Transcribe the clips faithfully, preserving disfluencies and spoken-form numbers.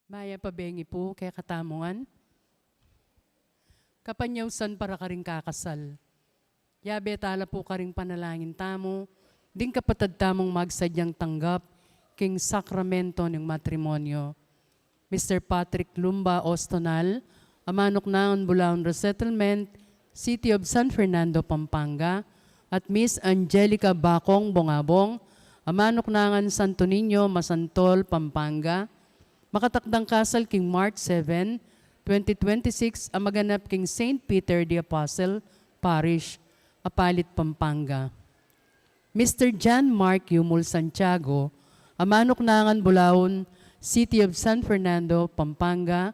Mayap a bengi pu kekatamu ngan. Kapanyausan para karing kakasal. Yabe tala pu karing panalangin tamu ding kapatad tamung magsadyang tanggap king sakramento ning matrimonyo. Mister Patrick Lumba Ostonal, a manuknangan Bulaon Resettlement, City of San Fernando, Pampanga, at Miss Angelica Bacong Bongabong, a manuknangan Santo Niño, Masantol, Pampanga, makatakdang kasal king March seven, twenty twenty-six, a maganap king Saint Peter the Apostle Parish, Apalit, Pampanga. Mister John Mark Yumul Santiago, a manuknangan Bulaon, City of San Fernando, Pampanga,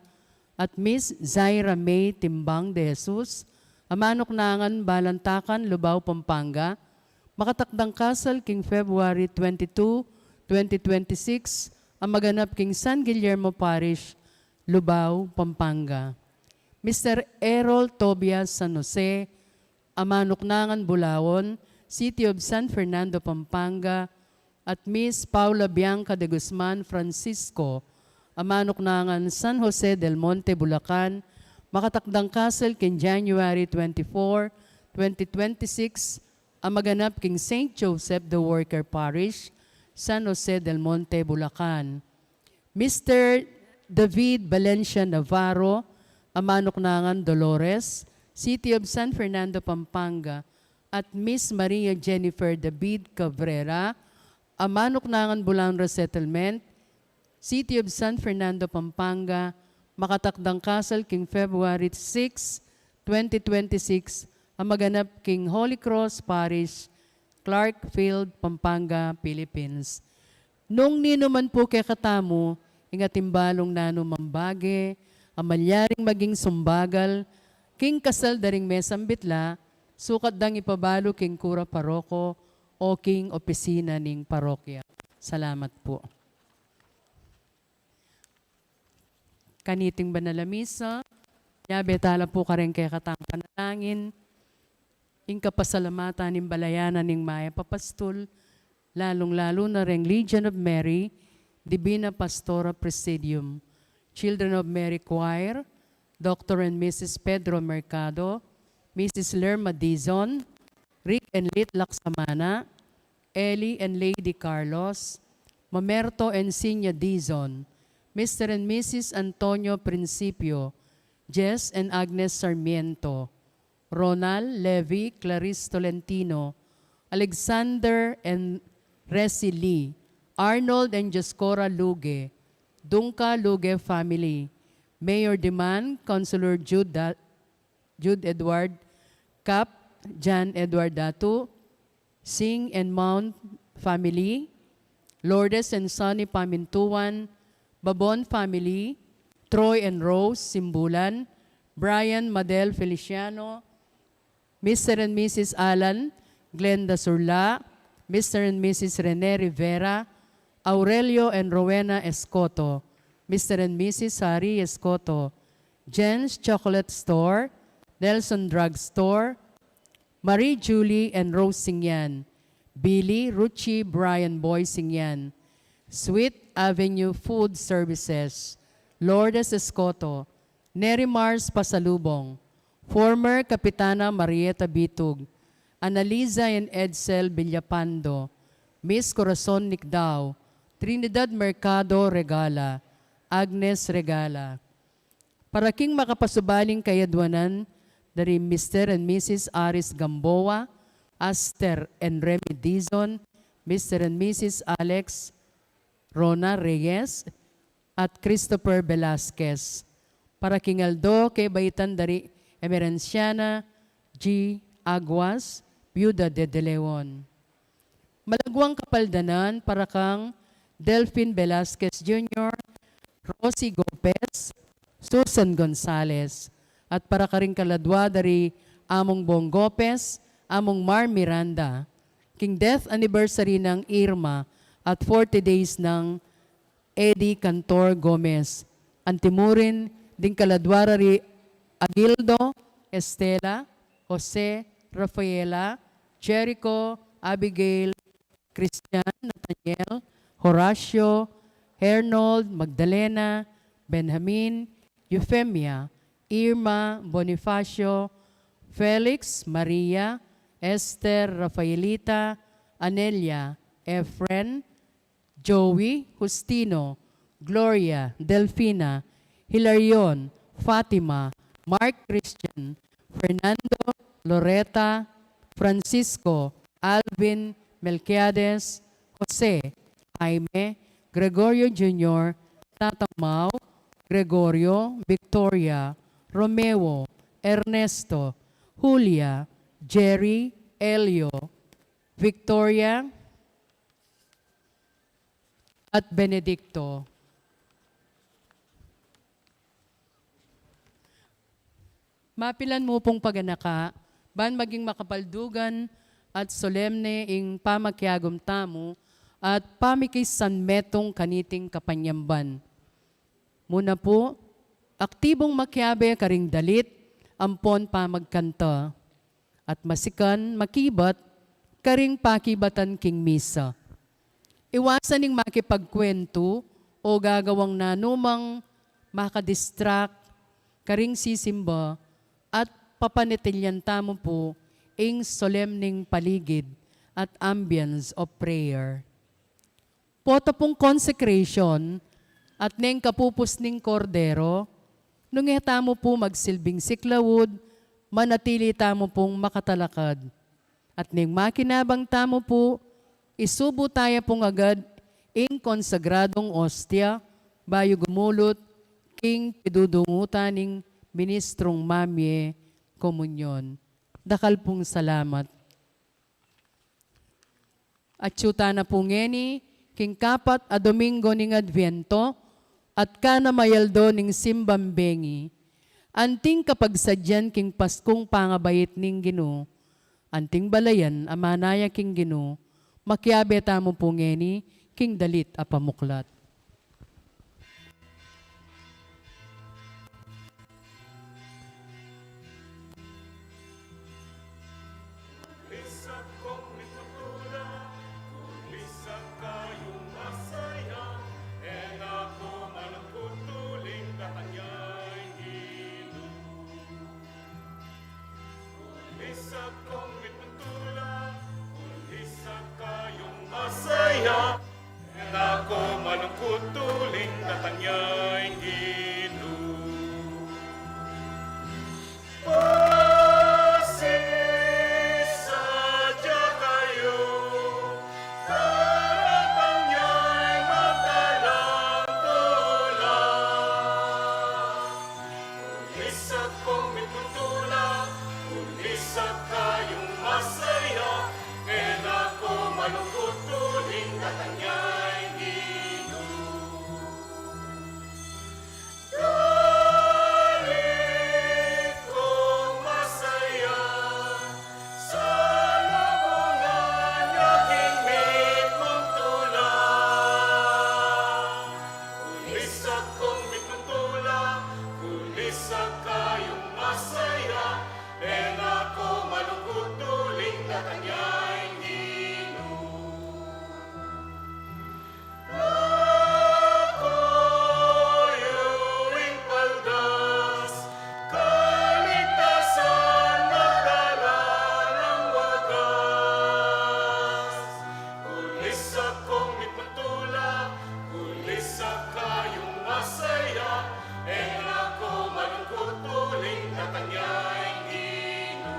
at Miss Zaira May Timbang de Jesus, a manuknangan Balantakan, Lubao, Pampanga, makatakdang kasal king February twenty-two, twenty twenty-six, a maganap king San Guillermo Parish, Lubao, Pampanga. Mister Errol Tobias San Jose, a manuknangan Bulaon, City of San Fernando, Pampanga, at Miss Paula Bianca de Guzman Francisco, a manuknangan San Jose del Monte, Bulacan, makatakdang kasal king January twenty-four, twenty twenty-six, a maganap king Saint Joseph the Worker Parish, San Jose del Monte, Bulacan. Mister David Valencia Navarro, a manuknangan Dolores, City of San Fernando, Pampanga, at Miss Maria Jennifer David Cabrera, a manuknangan Bulaon Resettlement, City of San Fernando, Pampanga, makatakdang kasal king February six, twenty twenty-six, a maganap king Holy Cross Parish, Clarkfield, Pampanga, Philippines. Nung ninu man pu kekatamu ing atin balung nanumang bage a malyaring maging sumbagal king kasal da ring mesambit la, sukat dang ipabalu king kura paroko o king opisina ning parokya. Salamat pu. Kaniting banal a misa, yabe tala pu kareng kekatamung panalangin ing kapasalamatan ning balayan ning mayap a pastul, lalung-lalu na reng Legion of Mary, Divina Pastora Presidium, Children of Mary Choir, Doctor and Missus Pedro Mercado, Missus Lerma Dizon, Rick and Lit Laksamana, Ellie and Lady Carlos, Mamerto and Sinya Dizon, Mister and Missus Antonio Principio, Jess and Agnes Sarmiento, Ronald, Levi, Clarice Tolentino, Alexander and Resi Lee, Arnold and Joscora Luge, Dungca Luge family, Mayor Diman, Councilor Jude, Da- Jude Edward, Cap, John Edward Datu, Singh and Mount family, Lourdes and Sonny Pamintuan, Babon family, Troy and Rose Simbulan, Brian Madel Feliciano, Mister and Missus Alan Glenda Surla, Mister and Missus Rene Rivera, Aurelio and Rowena Escoto, Mister and Missus Harry Escoto, Jen's Chocolate Store, Nelson Drug Store, Marie Julie and Rose Singyan, Billy, Ruchi, Brian Boy Singyan, Sweet Avenue Food Services, Lourdes Escoto, Neri Mars Pasalubong, former Kapitana Marieta Bitug, Analiza and Edsel Villapando, Miss Corazon Nicdao, Trinidad Mercado Regala, Agnes Regala. Para king makapasubaling kayadwanan da ri Mister and Missus Aris Gamboa, Aster and Remy Dizon, Mister and Missus Alex Rona Reyes, at Christopher Velasquez. Para king aldo kebaitan da ri Emerenciana G. Aguas, Viuda de De Leon. Malagwang kapaldanan para kang Delfin Velasquez Junior, Rosie Gopez, Susan Gonzalez, at para karing kaladwa da ri Among Bong Gopez, Among Mar Miranda, king death anniversary nang Irma at forty days nang Eddie Cantor Gomez. Antimurin ding kaladwa ra ri Agildo, Estela, Jose, Rafaela, Jericho, Abigail, Christian, Nathaniel, Horacio, Hernold, Magdalena, Benjamin, Eufemia, Irma, Bonifacio, Felix, Maria, Esther, Rafaelita, Anelia, Efren, Joey, Justino, Gloria, Delfina, Hilarion, Fatima, Mark Christian, Fernando, Loreta, Francisco, Alvin, Melquiades, Jose, Jaime, Gregorio Junior, Tatang Mau, Gregorio, Victoria, Romeo, Ernesto, Julia, Jerry, Elio, Victoria, at Benedicto. Mapilan mu pung paganaka, ban maging makapaldugan at solemne ing pamakiagum tamu at pamikisanmetung kaniting kapanyamban. Muna pu, aktibung makiabe karing dalit ampon pamagkanta, at masikan makibat karing pakibatan king misa. Iwasan ing makipagkuwentu o gagawang nanumang makadistract karing sisimba at papanatilian tamu pu ing solemning paligid at ambience of prayer. Pota pung consecration at neng kapupus ning Kordero, nung e tamu pu magsilbing siklaud, manatili tamu pung makatalakad. At neng makinabang tamu pu, isubu taya pung agad ing konsagradung ostia, bayu gumulut king pidudungutan ning ministrung mamie komunyon. Dakal pung salamat. Atyu tana pu ngeni king kapat a Domingo ning Adviento, at kanamayaldo ning simbang bengi. Anting kapagsadyan king Paskung pangabait ning Ginu, anting balayan a manaya king Ginu, makiabe tamu pu ngeni king dalit a pamuklat. Masaya, e na ko malungkut uling datang ya ing Ginu. Pasisadya kayu, daratang ya ing magdalang tula. Ulisak kong mitmutula, ulisak kayung masaya, e na ko malungkut uling datang ya ing Ginu. Dalit kong masaya, salubungan ya king mitmung tula. Ulisak kong mitmung tula, ulisak kayung masaya, e na ko malungkut uling datang ya ing Ginu. Kakuyu ing paldas, kaligtasan magdala nang wagas. Ulisak kong mitmutula, ulisak kayung masaya, e na ko malungkut uling datang ya ing Ginu.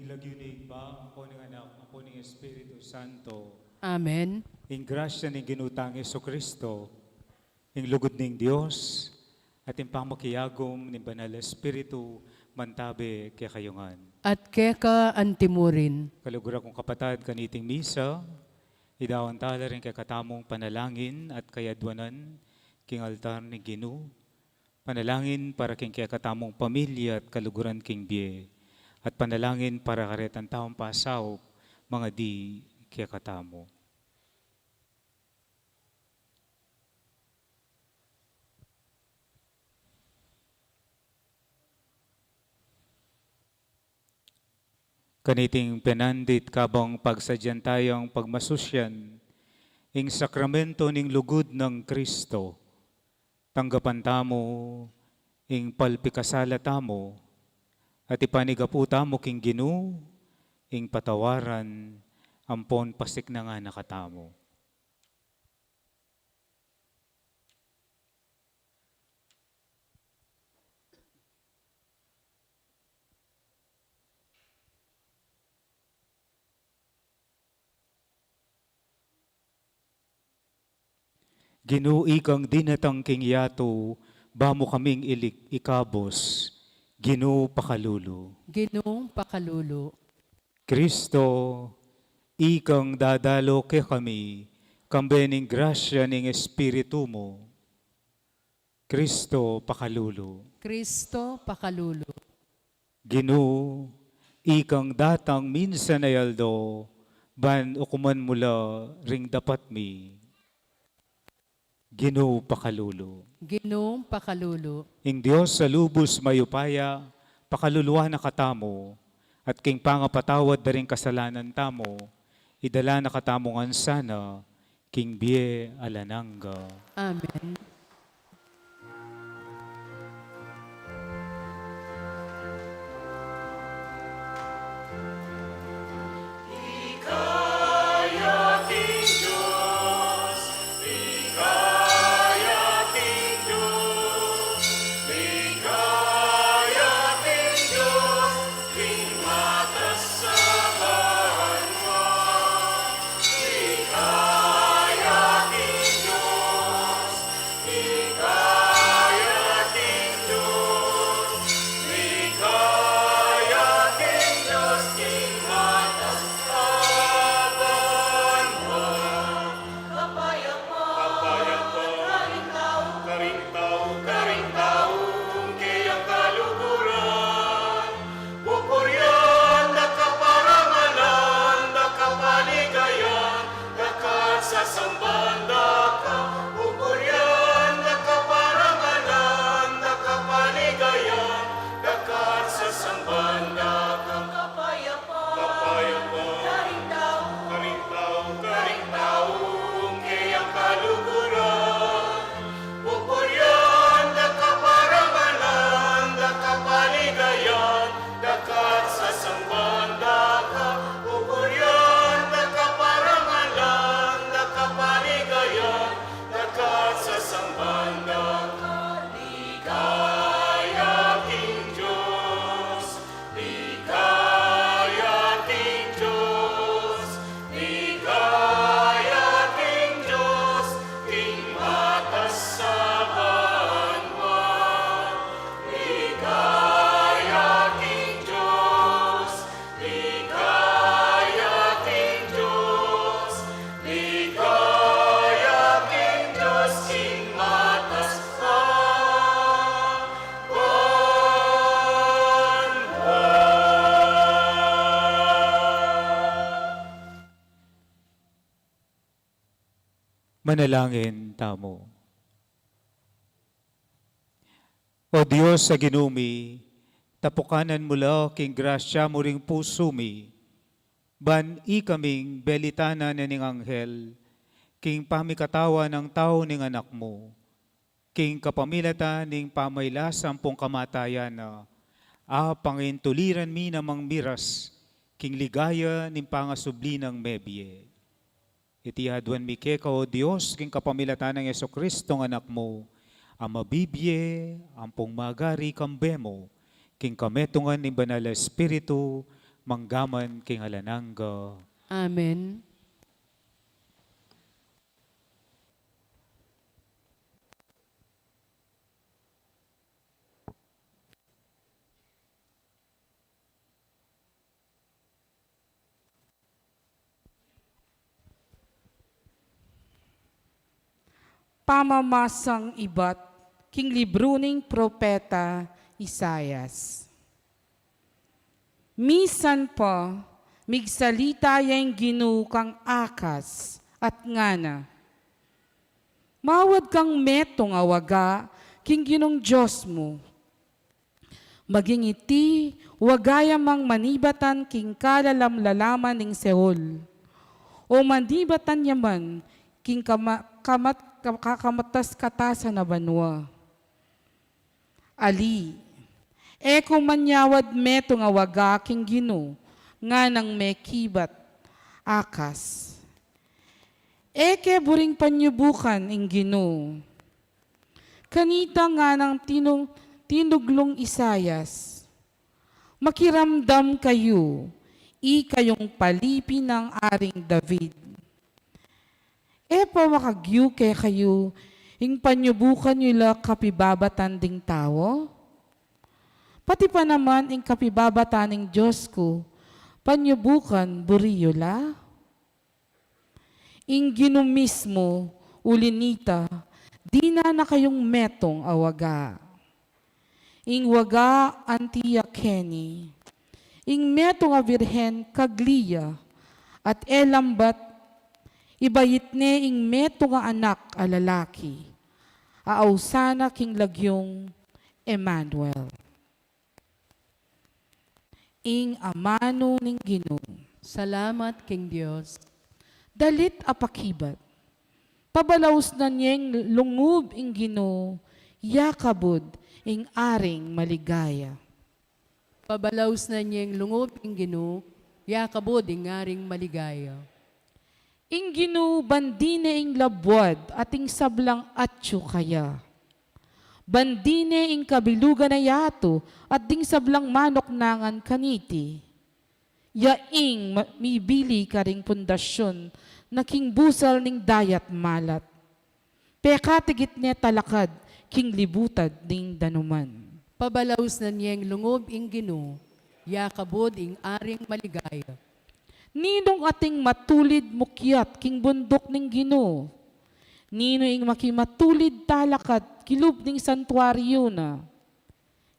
Lagyu ning Ibpa, ampo ning Anak, ampo ning Espiritu Santo. Amen. Ing grasya ning Ginu tang Jesucristo, ing lugud ning Dios, at ing pamakiagum ning Banal Espiritu, mantabe kekayu ngan. At keka antimurin. Kaluguran kung kapatad, kaniting misa, idaun tala ring kekatamung panalangin at kayadwanan king altar ning Ginu. Panalangin para king kekatamung pamilya at kaluguran king bie, at panalangin para karetang taung pasaup mangadi kekatamu. Kaniting penandit, kabang pagsadyan tayang pagmasusyan ing sakramento ning lugud nang Kristo, tanggapan tamu ing palpikasala tamu, at ipanigapu tamu king Ginu ing patawaran ampon pasiknangan na katamu. Ginu, ikang dinatang king yatu, ba mu kaming ilik-, ikabus. Ginu, pakalulu. Ginu, pakalulu. Kristo, ikang dadalo kekami, kambe ning grasya ning Espiritu mu. Kristo, pakalulu. Kristo, pakalulu. Ginu, ikang datang minsan a aldo, ban ukuman mu la ring dapat mi. Ginu, pakalulu. Ginu, pakalulu. Ing Dios a lubus mayupaya, pakaluluan na katamu, at king pangapatawad da ring kasalanan tamu, idala na katamu ngan sana king bie alang angga. Amen. Kapayapan, kapayapan, karing tau, karing tau, karing tau, keyang kaluguran. Pupurian da ka, parangalan da ka, paligayan da ka, at sasamban da ka. Pupurian da ka, parangalan da ka, paligayan da ka, at sasamban da ka. Kapayapan, kapayapan, karing tau, karing tau, karing tau, keyang kaluguran. Pupurian da ka, parangalan da ka, paligayan da ka, at sasamban da ka. Pupurian da ka, parangalan da ka, paligayan da ka, at sasamban da ka. Ligaya king Dios, ligaya king Dios, ligaya king Dios, king matas a banua. Ligaya king Dios, ligaya king Dios, ligaya king Dios, king matas a banua. Manalangin tamu. O Dios a Ginu mi, tapukanan mu la king grasya mu ring pusu mi, ban ikaming belitanan na ning anghel, king pamikatawan nang tau ning Anak mu, king kapamilatan ning pamaylas ampong kamatayan na, a pangintuliran mi namang miras king ligaya ning pangasubli nang mebie. Iti aduan mi keka, O Dios, king kapamilatan nang Jesucristo a Anak mu, a mabibie ampong magari kambe mu, king kametungan ning Banal a Espiritu, mangga man king alang angga. Amen. Pamamasang ibat king libru ning propeta Isaias. Misan pa, migsalita ya ing Ginu kang Akaz, at ngana, "Mawad kang metung a waga king Ginung Dios mu. Maging iti, waga ya mang manibatan king kalalam-lalaman ning Seol, o manibatan ya man king kama-, kamat-, ka-, kakamatas-katasan a banua." Ali, e ku man mawad metung a waga king Ginu, nganang mekibat Akaz. E ke buring panyubukan ing Ginu. Kanita nganang tinu-, tinuglung Isaias, "Makiramdam kayu, ikayung palipi nang Aring David. E pa makagyu kekayu ing panyubukan yu la kapibabatan ding tau? Pati pa naman ing kapibabatan ning Dios ku, panyubukan buri yu la?" Ing Ginu mismu, uli nita, dinan na kayung metung a waga. Ing waga anti ya keni, ing metung a birhen kagli ya, at e lambat ibait ne ing metung a anak a lalaki, a ausan na king lagyung Emmanuel. Ing amanu ning Ginu. Salamat king Dios. Dalit a pakibat. Pabalausnan yeng lungub ing Ginu, yakabud ing Aring maligaya. Pabalausnan yeng lungub ing Ginu, yakabud ing Aring maligaya. Ing Ginu bandi ne ing labuad at ing sablang atyu kaya. Bandi ne ing kabilugan a yatu at ding sablang manuknangan kaniti. Ya ing ma-, mibili karing pundasyun na king busal ning dayat malat. Pekatigit ne talakad king libutad ning danuman. Pabalausnan yeng lungub ing Ginu, yakabud ing Aring maligaya. Ninung ating matulid mukyat king bunduk ning Ginu? Ninu ing makimatulid talakad kilub ning santuaryu na?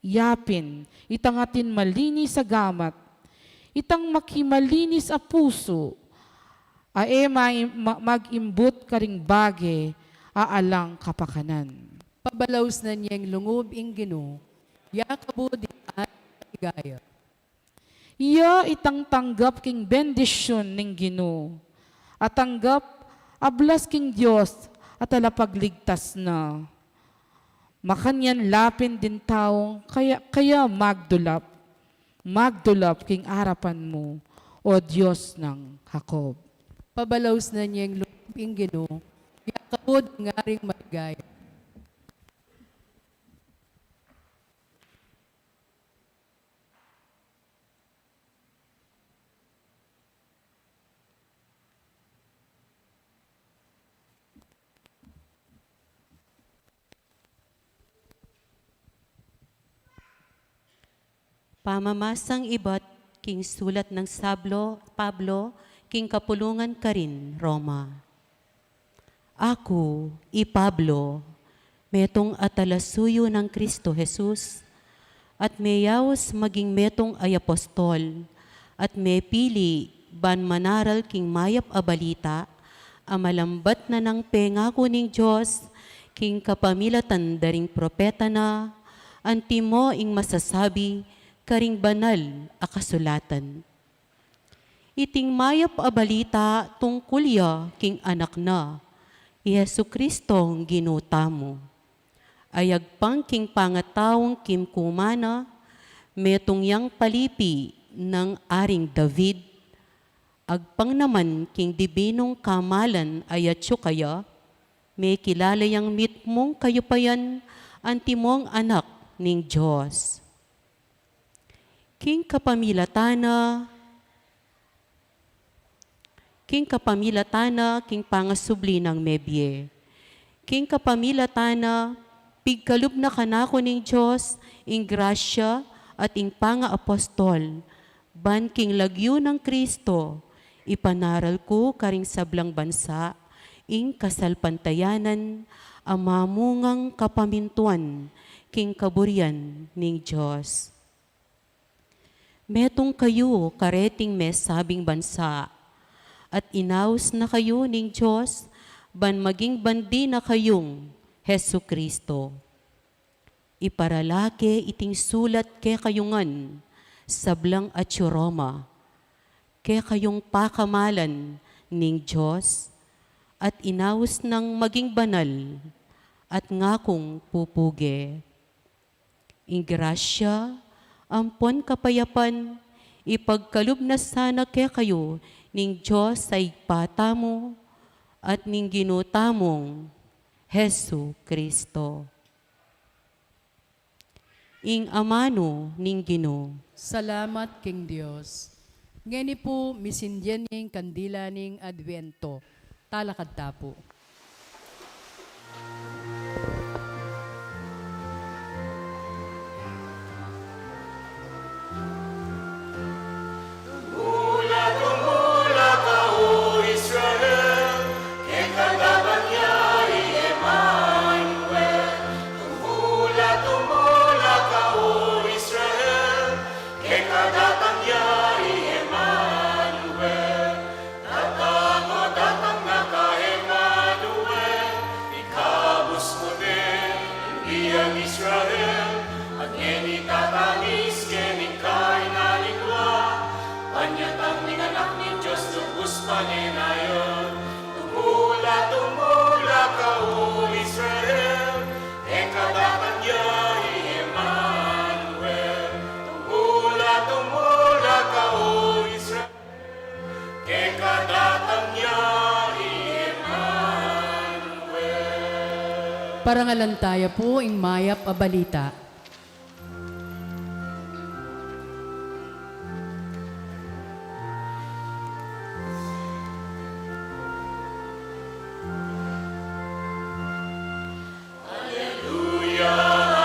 Yapin, itang atin malinis a gamat, itang makimalinis a pusu, a e ma-, ma-, mag-imbut karing bage a alang kapakanan. Pabalausnan yeng lungub ing Ginu, yakabud ing Aring maligaya. Iya itang tanggap king bendisyun ning Ginu, a tanggap a blas king Dios a talapagligtas na. Makanyan lapin ding taung kaya, kaya magdulap, magdulap king arapan mu, O Dios nang Jacob. Pabalausnan yeng lungub ing Ginu, yakabud ing Aring maligaya. Pamamasang ibat king sulat nang Sablo, Pablo, king kapulungan karin Roma. Aku, i Pablo, metung a talasuyu nang Kristo Jesus, at meyaus maging metung a apostol, at mepili ban manaral king mayap a balita, a malambat na nang pengaku ning Dios, king kapamilatan da ring propeta na, antimo ing masasabi karing banal a kasulatan. Iting mayap a balita tungkul ya king Anak na, i Jesu-Cristong Ginu tamu, a yagpang king pangataung kimkuma na, metung yang palipi nang Aring David, agpang naman king dibinung kamalan a yatyu kaya, mekilala yang mitmung kayupayan antimong anak ning Dios. King kapamilatan na, king kapamilatan na king pangasubli nang mebie. King kapamilatan na, pigkalub na kanaku ning Dios ing grasya at ing pangaapostol, ban king lagyu nang Kristo, ipanaral ku karing sablang bansa ing kasalpantayanan a mamungang kapamintuan king kaburian ning Dios. Metung kayu kareting mesabing bansa, at inaus na kayu ning Dios ban maging bandi na kayung Jesu-Cristo. Iparala ke iting sulat kekayu ngan, sablang atyu Roma, kekayung pakamalan ning Dios, at inaus nang maging banal, at ngakung pupuge. Ing grasya ampon kapayapan ipagkalub na sana kekayu ning Dios a Ibpa tamu at ning Ginu tamung Jesu-Cristo. Ing amanu ning Ginu. Salamat king Dios. Ngeni pu, misindian ing kandila ning Advento. Talakad ta pu. Tumula, tumula ka, o Israel, keka datang ya i Emmanuel. Tumula, tumula ka, o Israel, keka datang ya i Emmanuel. Datang, o datang na ka, Emmanuel, ikabus mu ne ing biang Israel, at ngeni tatanis ke ning kainan ning lua, panyatang ning Anak ning Dios lubus panenayan. Tumula, tumula ka, o Israel, keka datang ya i Emmanuel. Tumula, tumula ka, o Israel, keka datang ya i Emmanuel. Parangalan taya pu ing mayap a balita. Alleluia,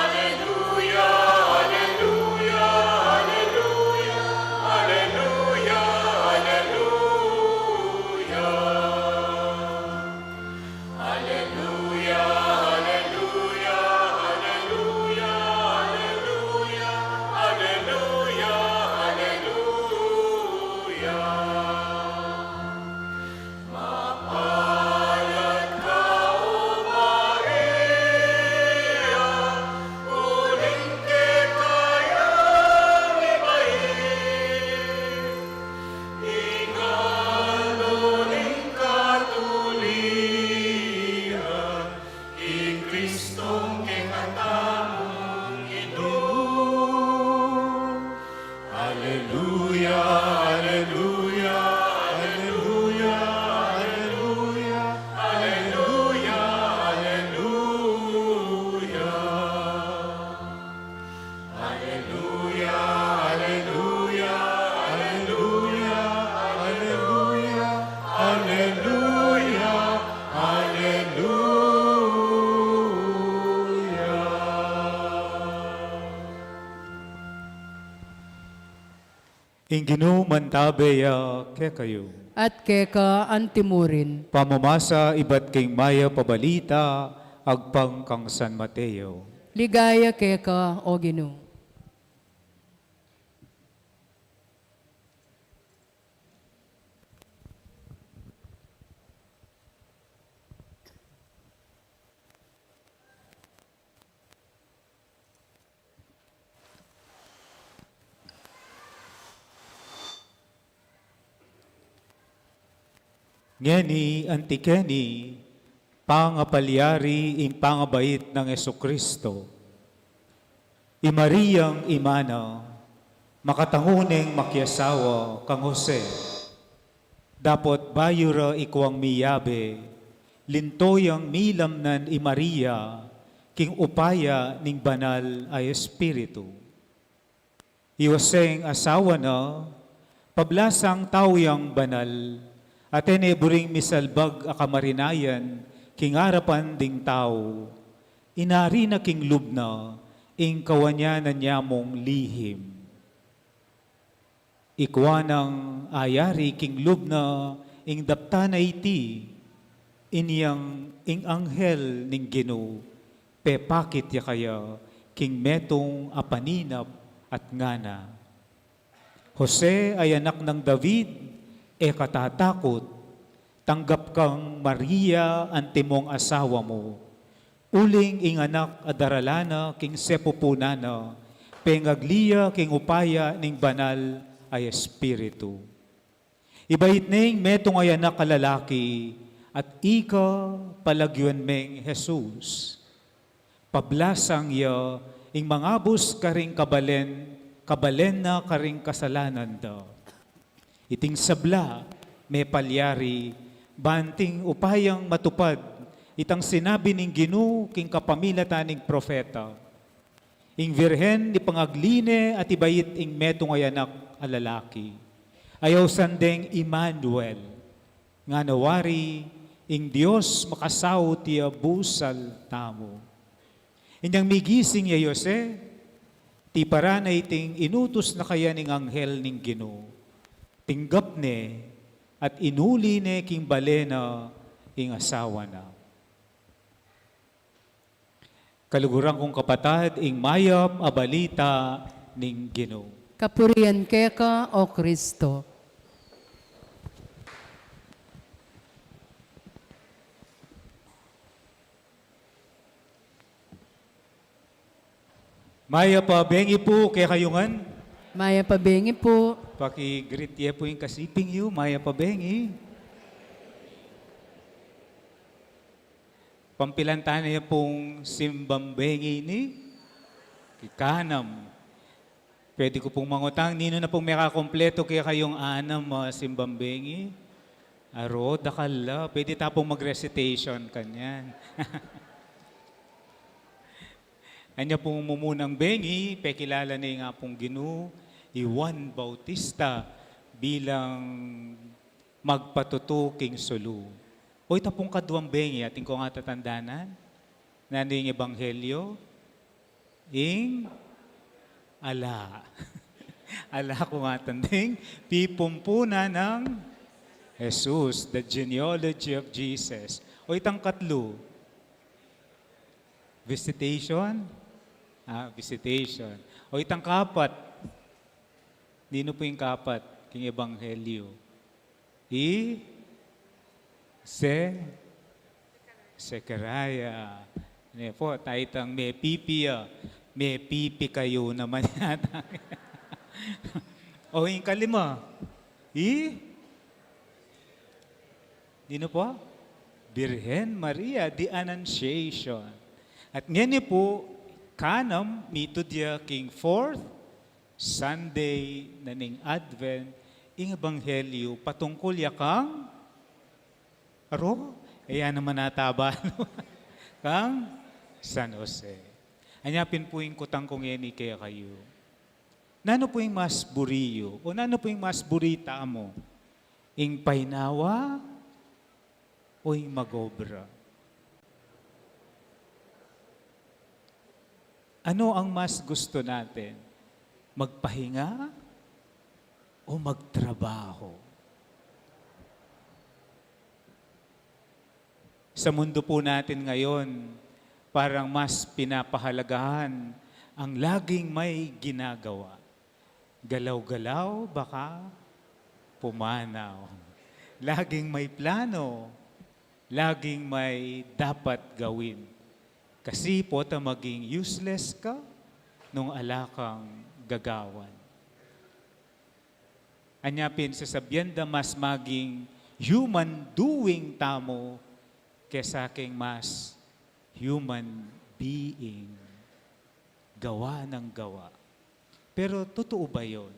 alleluia, alleluia, alleluia, alleluia, alleluia. Alleluia, alleluia, alleluia, alleluia, alleluia, alleluia. Mapalad ka, O Maria, uling keka ya mibait ing aldo ning katuliran, i Kristong kekatamung Ginu. Alleluia, alleluia, alleluia, alleluia, alleluia, alleluia. Alleluia, alleluia, alleluia, alleluia, alleluia, alleluia. Ing Ginu mantabe ya kekayu. At keka antimurin. Pamamasa ibat king mayap a balita agpang kang San Mateo. Ligaya keka, O Ginu. Ngeni anti keni pangapalyari ing pangabait nang Jesucristo. I Mariang ima na, makatangu neng makiasawa kang Jose. Dapot bayu ra ikuang miyabe, linto yang milamnan i Maria king upaya ning Banal a Espiritu. I Joseng asawa na, pablasang tau yang banal, At e ne buring misalbag a kamarinayan king arapan ding tau, inari na king lub na ing kawanyanan ya mung lihim. Ikua nang ayari king lub na ing daptan a iti, inyang ing anghel ning Ginu pepakit ya kaya king metung a paninap at ngana, Jose a anak nang David, e ka tatakut, tanggap kang Maria antimong asawa mu, uling ing anak a daralan na king sepupunan na, pengagli ya king upaya ning Banal a Espiritu. Ibait ne ing metung a anak a lalaki, at ika palagyuan meng Jesus. Pablasang ya ing mangabus karing kabalen, kabalen na karing kasalanan da. Iting sabla mepalyari, ban king upayang matupad itang sinabi ning Ginu king kapamilatan ning propeta. Ing Virgen ipangagli ne at ibait ing metung a anak a lalaki. Ayawsan deng Emmanuel, ngana wari, ing Dios makasaut ya busal tamu. Inyang migising ya i Jose, tiparan na iting inutus na kaya ning anghel ning Ginu. Tinggap ne at inuli ne king bale na ing asawa na. Kaluguran kung kapatad, ing mayap a balita ning Ginu. Kapurian keka, O Kristo. Mayap a bengi pu kekayu ngan. Mayap a bengi pu. Paki-greet ye pu ing kasiping yu, mayap a bengi. Pampilan tana ya pung simbang bengi ini. Ikanam. Pwede ku pung mangutang, ninu na pung mekakumpletu kekayung anam a simbang bengi? Aro, dakal la. Pwede ta pung mag-recitation kanyan. Anya pung mumunang bengi, pekilala ne ing Apung Ginu, i Juan Bautista, bilang magpatutu king sulu. O ita pung kaduang bengi, atin kung atatandanan, nanu ing ebanghelyo? Ing ala. Ala kung atanding pipumpunan nang Jesus, the genealogy of Jesus. O itang katlu, visitation. Ah, visitation. O itang kapat, ninu pu ing kapat king ebanghelyo? I Se-, Zechariah. Ne pu, taitang mepipi ya. Mepipi kayu naman yata. O ing kalima. I? Ninu pu? Birhen Maria, the Annunciation. At ngeni pu, kanam, mitud ya king fourth Sunday na ning Advent, ing ebanghelyo patungkul ya kang, aro, e ya naman ata balu, kang San Jose. Anya pin pu ing kutang kung ngeni kekayu. Nanu pu ing mas buri yu? O nanu pu ing mas buri tamu? Ing painawa o ing magobra? Ano ang mas gusto natin? Magpahinga o magtrabaho? Sa mundo po natin ngayon, parang mas pinapahalagahan ang laging may ginagawa. Galaw-galaw, baka pumanaw. Laging may plano, laging may dapat gawin. Kasi pota maging useless ka nung ala kang gagawan. Anya pin sasabian da mas maging human doing tamu kesa king mas human being. Gawa ng gawa. Pero totoo ba yun?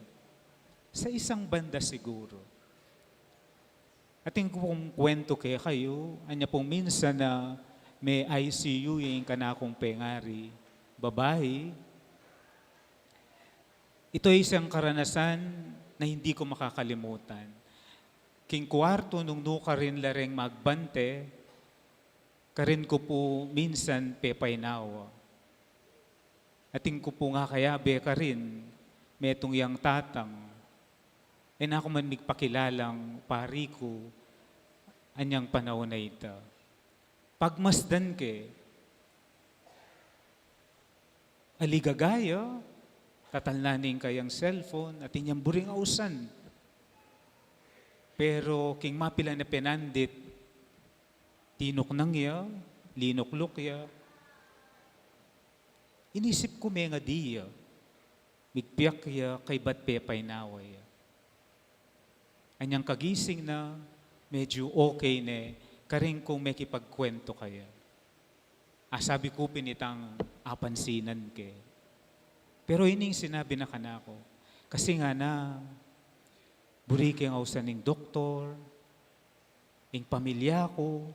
Sa isang banda siguro. Atin kung kwento kekayu, anya pung minsan na me-I C U ing kanakung pengari, babai. Ito ay isang karanasan na hindi ko makakalimutan. King kuwartu nung nukarin la reng magbante, karin ku pu minsan pepaynawa. Atin ku pu nga kayabe karin, metung yang tatang, e na ku man migpakilalang pari ku anyang panaun a ita. Pagmasdan ke, aligaga ya, tatalnan ne ing kayang cellphone, atin yang buring ausan. Pero king mapilan a penandit, tinuknang ya, linukluk ya. Inisip ku mengadi ya, migpiak ya, kaybat pepaynawa ya. Anyang kagising na, medyu okay ne, karin kung mekipagkwentu kaya. Asabi ku pin itang apansinan ke. Pero ining sinabi na kanaku, kasi ngana, buri keng ausan ing doktor, ing pamilya ku,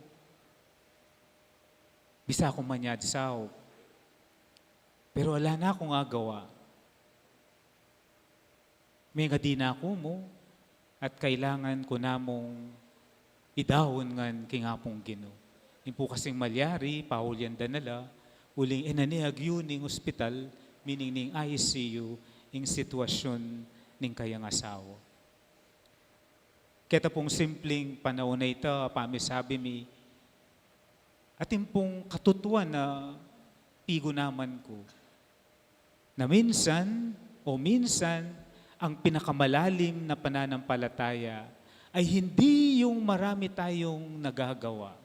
bisa kung manyad saup. Pero ala na kung agawa. Mengadi na ku mu, at kailangan ku na mung idaun ngan king Apung Ginu. Ing pu kasing malyari, paulyan da na la, uling e na ne agyu ning ospital, meaning ning I C U, ing sitwasyun ning kayang asawa. Keta pung simpling panaun a ita, pamisabi mi, atin pung katutuan a pigunaman ku. Na minsan, o minsan, ang pinakamalalim na pananampalataya ay hindi yung marami tayong nagagawa,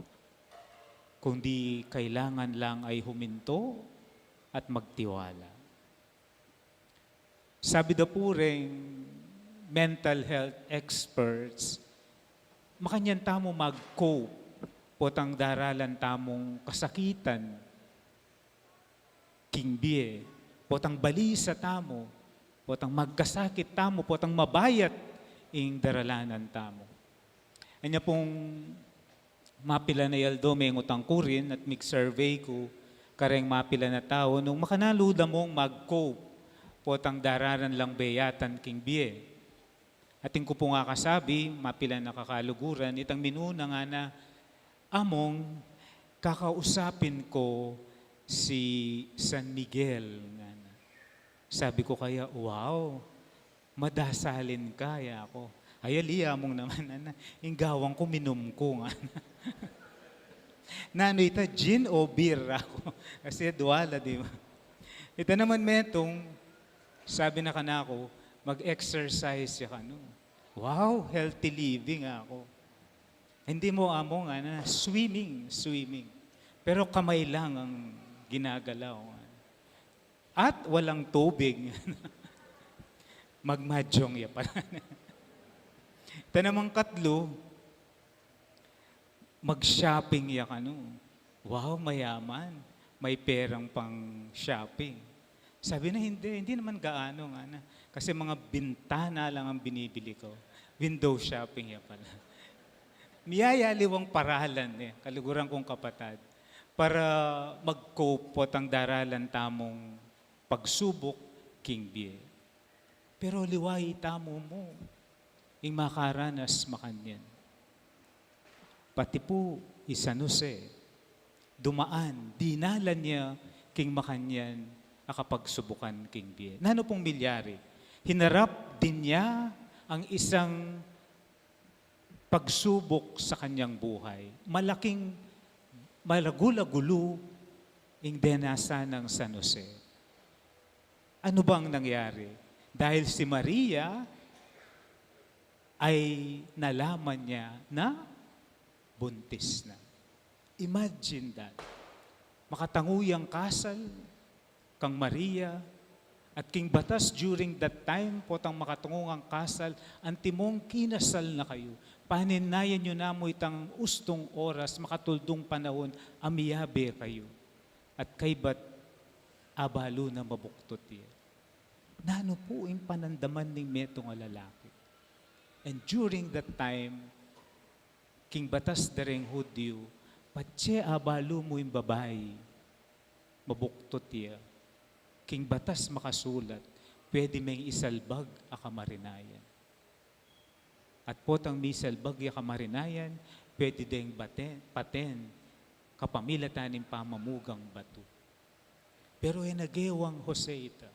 kundi kailangan lang ay huminto at magtiwala. Sabi da pu reng mental health experts, makanyan tamu mag-cope potang daralan tamung kasakitan king bie, potang balisa tamu, potang magkasakit tamu, potang mabayat ing daralanan tamu. Anya pung mapilan a aldo mengutang ku rin at mig-survey ku kareng mapilan a tau nung makanalu da mung mag-cope potang daralan lang beyatan king bie. Atin ku pung akasabi, mapilan a kakaluguran, itang minuna ngana, "Among, kakausapin ko si San Miguel," ngana. Sabi ku kaya, "Wow, madasalin ka," ya ku. "Ay, ali, Among naman," ngana. "Ing gawang ku, minum ku," ngana. Nanu ita, gin o beer? Aku. Kasi dua la, di ba? Ita naman metung, sabi na kanaku, "Mag-exercise ya kanu." "Wow, healthy living," aku. "Hindi mu, Among," ngana, "swimming, swimming. Pero kamay lang ang ginagalaw." At walang tubig. Magmadyong ya pala. Ita namang katlu, "Mag-shopping ya kanu." "Wow, mayaman. May perang pang-shopping." Sabi na, "Hindi, hindi naman gaano," ngana. "Kasi mga bintana lang ang binibili ko." Window shopping ya pala. Miyayaliwang paralan, e, kaluguran kung kapatad, para mag-cope potang daralan tamung pagsubuk king bie. Pero liwa itamu mu ing makaranas makanyan. Pati pu i San Jose, dumaan, dinalan ya king makanyan a kapagsubukan king bie. Nanu pung milyari? Hinarap din niya ang isang pagsubuk sa kanyang buhay. Malaking, malagul a gulu ing denasan nang San Jose. Anu bang nangyari? Dahil si Maria ay nalaman niya na buntis na. Imagine that. Makatangu yang kasal kang Maria, at king batas during that time, potang makatangu yang kasal, antimong kinasal na kayu, panenayan yu na mu itang ustung oras, makatuldung panaun a miyabe kayu. At kaybat abalu na mabuktot ya. Nanu pu ing panandaman ning metung a lalaki? And during that time, king batas da reng Hudyu, patse abalu mu ing babai, mabuktot ya, king batas makasulat, pwede meng isalbag a kamarinayan. At potang misalbag ya kamarinayan, pwede deng baten, paten, kapamilatan ning pamamugang batu. Pero e na gewang Jose ita.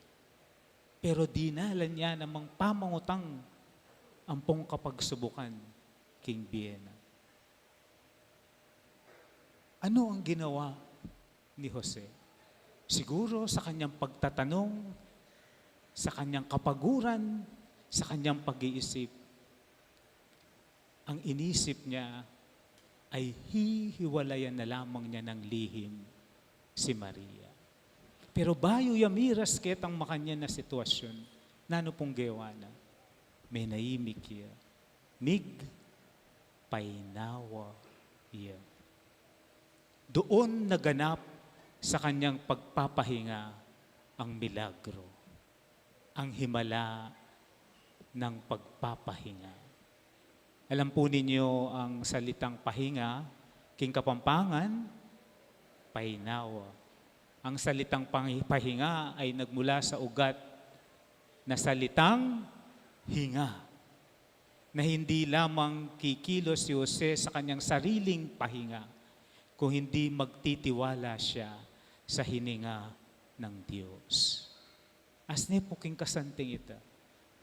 Pero dinalan ya namang pamangutang ampong kapagsubukan king bie na. Ano ang ginawa ni Jose? Siguro sa kanyang pagtatanong, sa kanyang kapaguran, sa kanyang pag-iisip, ang inisip niya ay hihiwalayan na lamang niya ng lihim si Maria. Pero bayu ya miras ketang makanyan a sitwasyun, nanu pung gewa na? Menahimik ya. Mig, painawa ya. Doon naganap sa kanyang pagpapahinga ang milagro, ang himala ng pagpapahinga. Alam po ninyo ang salitang pahinga, king Kapampangan, painawa. Ang salitang pang-, pahinga ay nagmula sa ugat na salitang hinga, na hindi lamang kikilos si Jose sa kanyang sariling pahinga, kung hindi magtitiwala siya sa hininga ng Diyos. Asne pu king kasanting ita,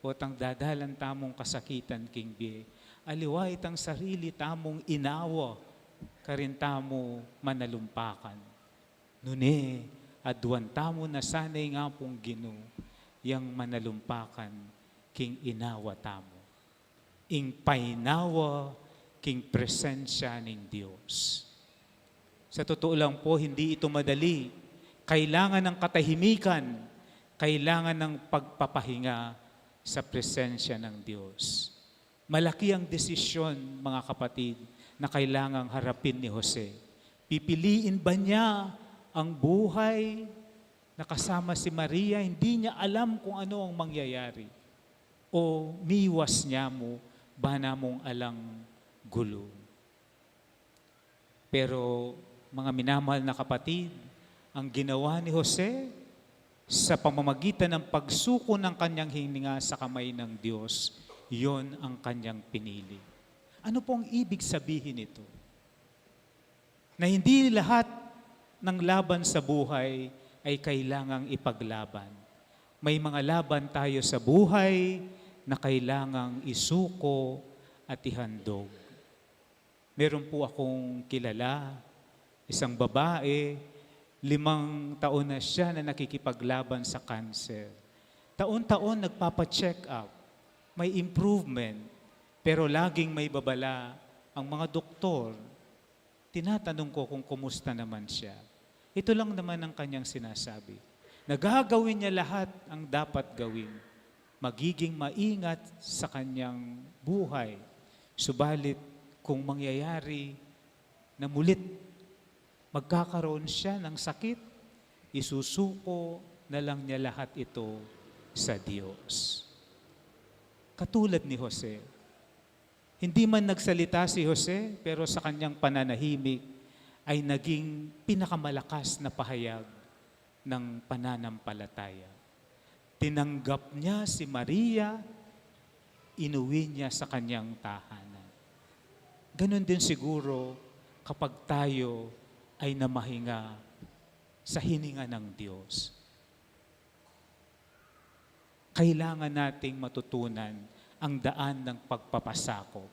potang dadalan tamung kasakitan king bie, aliwa itang sarili tamung inawa karin tamu manalumpakan. Nune, aduan tamu na sana ing Apung Ginu yang manalumpakan king inawa tamu. Ing painawa king presensya ning Dios. Sa totoo lang po, hindi ito madali. Kailangan ng katahimikan, kailangan ng pagpapahinga sa presensya ng Dios. Malaki ang desisyon, mga kapatid, na kailangang harapin ni Jose. Pipiliin ba niya ang buhay na kasama si Maria? Hindi niya alam kung ano ang mangyayari. O miwas niya mu, bana mung alang gulu. Pero, mga minamahal na kapatid, ang ginawa ni Jose sa pamamagitan ng pagsuko ng kanyang hininga sa kamay ng Diyos, yon ang kanyang pinili. Ano pong ibig sabihin nito? Na hindi lahat ng laban sa buhay ay kailangang ipaglaban. May mga laban tayo sa buhay na kailangang isuko at ihandog. Meron po akong kilala, isang babae, limang taon na siya na nakikipaglaban sa cancer. Taon-taon nagpapa-check up, may improvement, pero laging may babala ang mga doktor. Tinatanong ko kung kumusta naman siya. Ito lang naman ang kanyang sinasabi, na gagawin niya lahat ang dapat gawin. Magiging maingat sa kanyang buhay. Subalit, kung mangyayari na mulit magkakaroon siya ng sakit, isusuko na lang niya lahat ito sa Diyos. Katulad ni Jose, hindi man nagsalita si Jose, pero sa kanyang pananahimik ay naging pinakamalakas na pahayag ng pananampalataya. Tinanggap niya si Maria, inuwi niya sa kanyang tahanan. Ganun din siguro kapag tayo ay namahinga sa hininga ng Diyos. Kailangan nating matutunan ang daan ng pagpapasakop,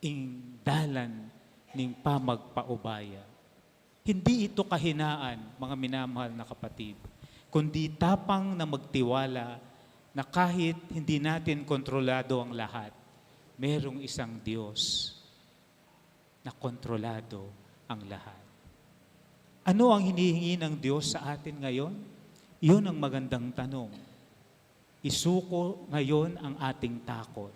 ing dalan ning pamagpaubaya. Hindi ito kahinaan, mga minamahal na kapatid, kundi tapang na magtiwala na kahit hindi natin kontrolado ang lahat, merong isang Diyos na kontrolado ang lahat. Ano ang hinihingi ng Diyos sa atin ngayon? Yun ang magandang tanong. Isuko ngayon ang ating takot.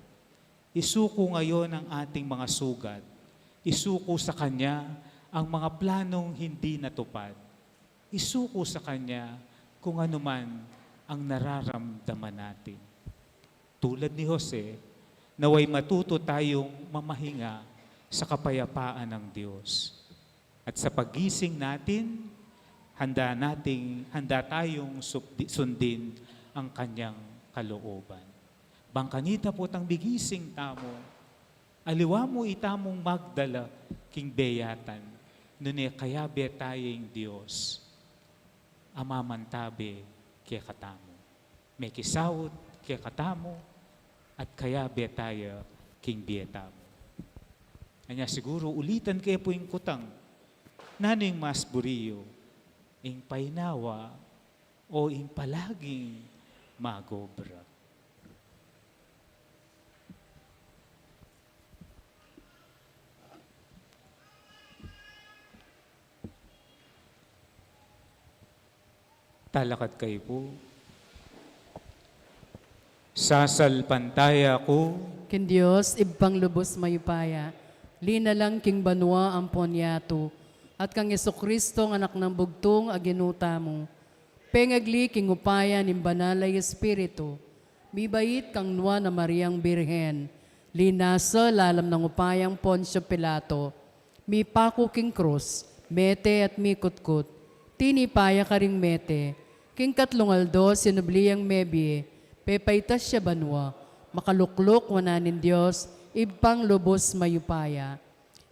Isuko ngayon ang ating mga sugat. Isuko sa Kanya ang mga planong hindi natupad. Isuko sa Kanya kung anuman ang nararamdaman natin. Tulad ni Jose, nawa'y matuto tayong mamahinga sa kapayapaan ng Diyos. At sa paggising natin, handa nating, handa tayong supdi-, sundin ang kanyang kalooban. Bang kanita putang migising tamu, Aliwa mu itamung magdala king beyatan, nune kayabe taya ing Dios a mamantabe kekatamu. Mekisaut kekatamu at kayabe taya king bie tamu. Anya siguru ulitan ke pu ing kutang, nanu ing mas buri yu, ing painawa o ing palaging mag-obra? Talakad kayu pu. Sasalpantaya ku king Dios, Ibpang lubus mayupaya, linalang king banua ampon yatu, at kang Jesucristo, a Anak nang bugtung a Ginu tamu, pengagli king upaya ning Banal a Espiritu, mibait kang Nuan a Mariang Birhen, linasa lalam nang upayang Poncio Pilato, mipaku king krus, mete at mikutkut, tinipa ya karing mete, king katlung aldo sinubli yang mebie, pepaitas ya banua, makalukluk wanan ning Dios, Ibpang lubus mayupaya.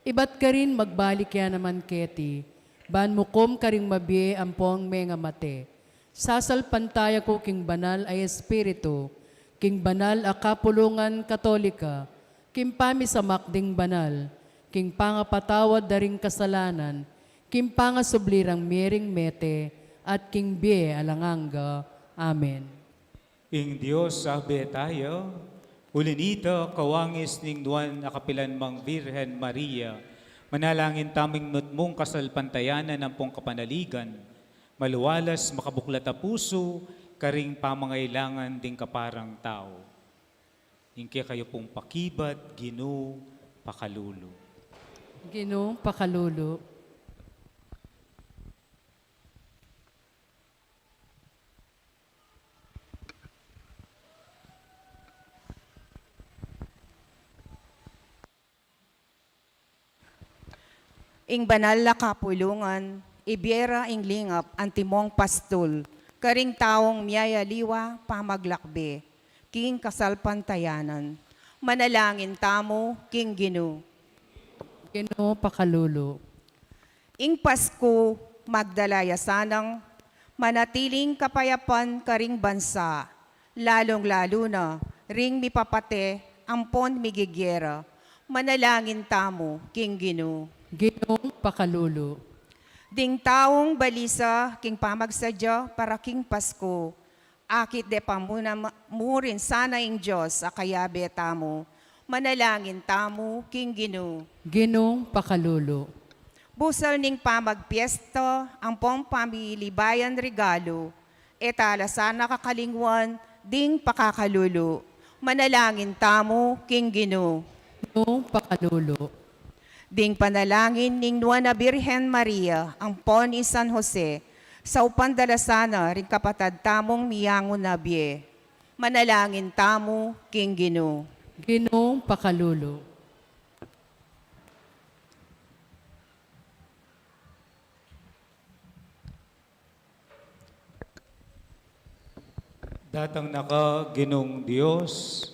Ibat karin magbalik ya naman keti, ban mukum karing mabie ampong mengamate. Sasalpantaya ku king Banal a Espiritu, king banal a kapulungan Katolika, king pamisamak ding banal, king pangapatawad da ring kasalanan, king pangasubli rang mie ring mete, at king bie alang angga. Amen. Ing Dios Abe taya, uli nita, kawangis ning Nuan a kapilan mang Virgen Maria, manalangin tamung nutmung kasalpantayanan ampong kapanaligan, maluwalas makabuklat a pusu karing pamangailangan ding kaparang tau. Ing kekayu pung pakibat, Ginu, pakalulu. Ginu, pakalulu. Ing banal a kapulungan, ibie ra ing lingap antimong pastul, karing taung miyayaliwa pamaglakbe king kasalpantayanan. Manalangin tamu king Ginu. Ginu, pakalulu. Ing Pasku, magdala ya sanang manatiling kapayapan karing bansa, lalung-lalu na ring mipapate ampon migigyera. Manalangin tamu king Ginu. Ginung pakalulu. Ding taung balisa king pamagsadya para king Pasku, akit de pamuna ma-, murin sana ing Dios a kayabe tamu. Manalangin tamu king Ginu. Ginung pakalulu. Busal ning pamagpiesta ampong pamilibayan regalu, e tala sana kakalingwan ding pakakalulu. Manalangin tamu king Ginu. Ginung pakalulu. Ding panalangin ning Nuan a Birhen Maria ampon i San Jose, saupan da la sana ring kapatad tamung miyangu na bie. Manalangin tamu king Ginu. Ginung pakalulu. Datang na ka, Ginung Dios,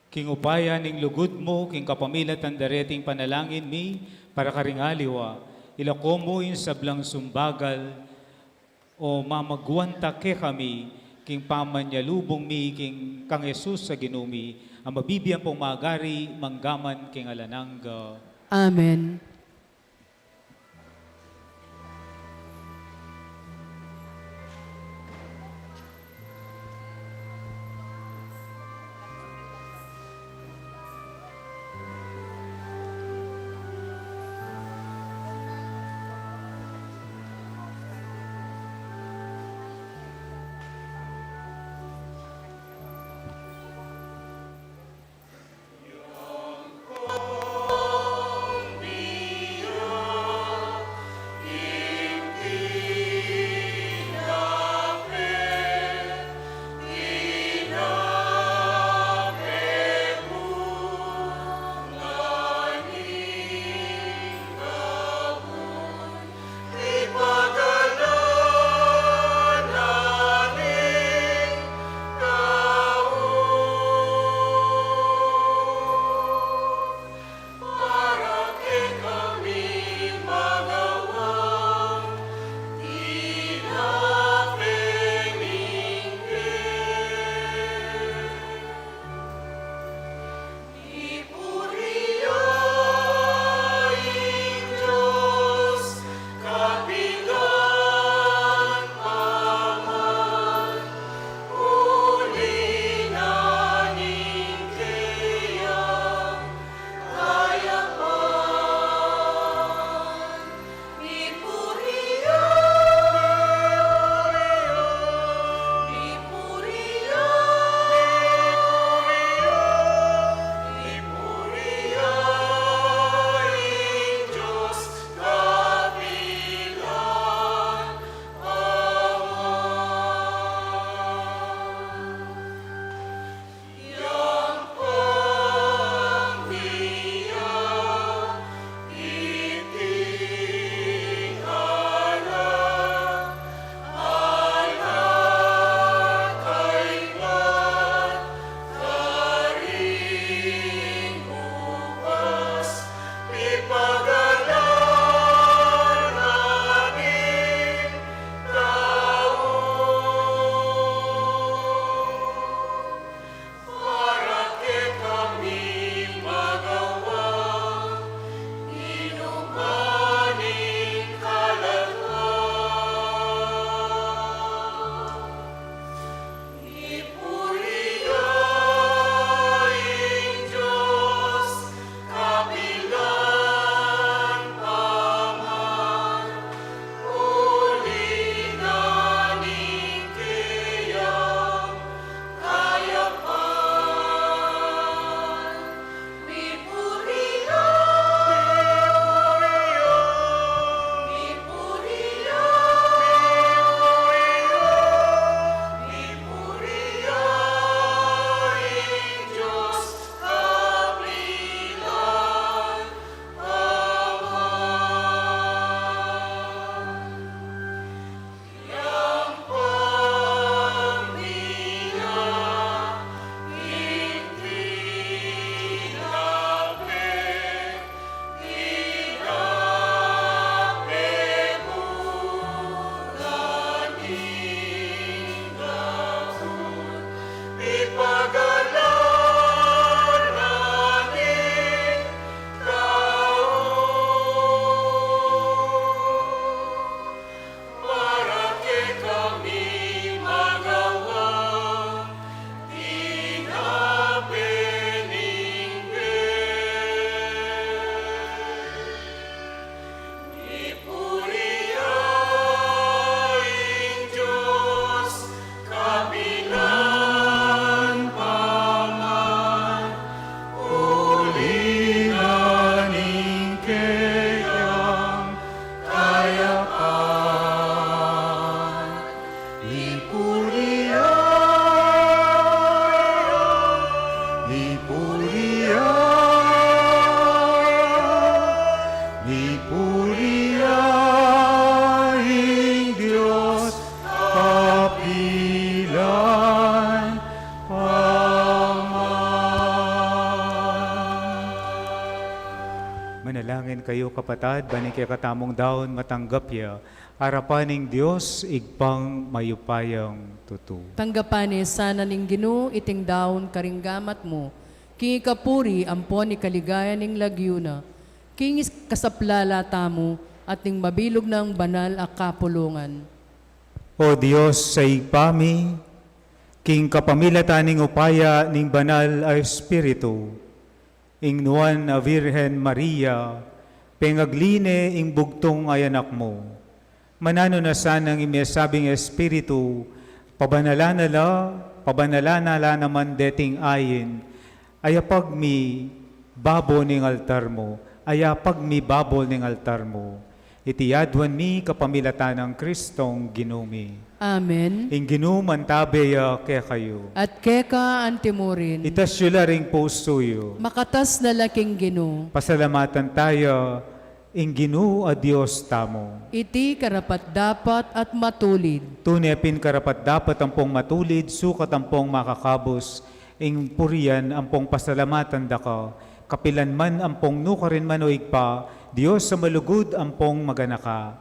king upaya ning lugud mu, king kapamilatan dareting panalangin mi para karing aliwa, ilako mu ing sablang sumbagal o mamagwanta kekami, king pamanyalubung mi king kang Jesus a Ginu mi, a mabibie ampong magari manggaman king alang angga. Amen. Langin kayu, kapatad, ban ing kekatamung daun matanggap ya arapan ning Dios Ibpang mayupayang tutu. Tanggapan ne sana ning Ginu iting daun karing gamat mu, king ikapuri ampon ikaligaya ning lagyu na, king kasaplalan tamu at ning mabilug nang banal a kapulungan. O Dios a Ibpa mi, king kapamilatan ning upaya ning Banal a Espiritu, ing Nuan a Virgen Maria, pengagli ne ing bugtung a anak mu. Mananu na sanang ing mesabing Espiritu, pabanalan na la, pabanalan na la naman deting ain, ayapag mi babo ning altar mu, ayapag mi babo ning altar mu. Iti aduan mi kapamilatan nang Kristong Ginu mi. Amen. Ing Ginu mantabe ya kekayu. At keka antimurin. Itas yu la ring pusu yu. Makatas na la king Ginu. Pasalamatan taya ing Ginu a Dios tamu. Iti karapat-dapat at matulid. Tune pin karapat-dapat ampong matulid, sukat ampong makakabus, ing purian ampong pasalamatan da ka, kapilan man ampong nukarin man, o Ibpa, Dios a malugud ampong maganaka.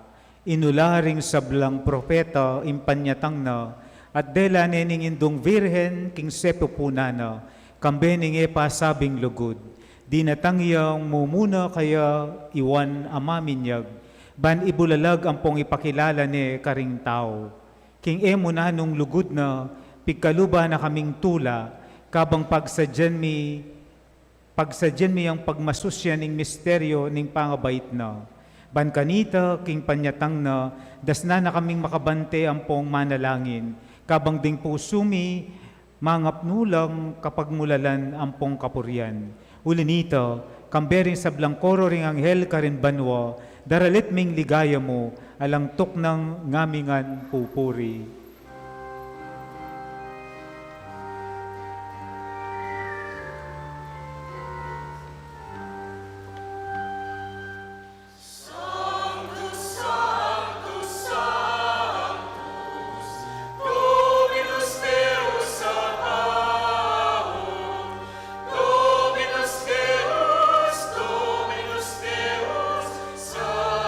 Inula ring sablang propeta ing panyatang na, at dela ne ning Indung Virgen king sepupunan na, kambe ning e pasabing lugud. Dinatang yang mumuna kaya i Juan a Maminyag, ban ibulalag ampong ipakilala ne karing tau. King e mu nanung lugud na, pigkaluban na kaming tula, kabang pagsadyan mi, pagsadyan mi yang pagmasusyan ning misteryo ning pangabait na. Ban kanita, king panyatang na, dasnan na kaming makabante ampong manalangin, kabang ding pusu mi, mangapnu lang kapagmulalan ampong kapurian. Uli nita, kambe ring sablang koro ring anghel karin banua, daralit ming ligaya mu, alang tuknang ngamingan pupuri. Sanctus, Sanctus, Sanctus, Dominus Deus Sabaoth, Dominus Deus, Dominus Deus Sabaoth.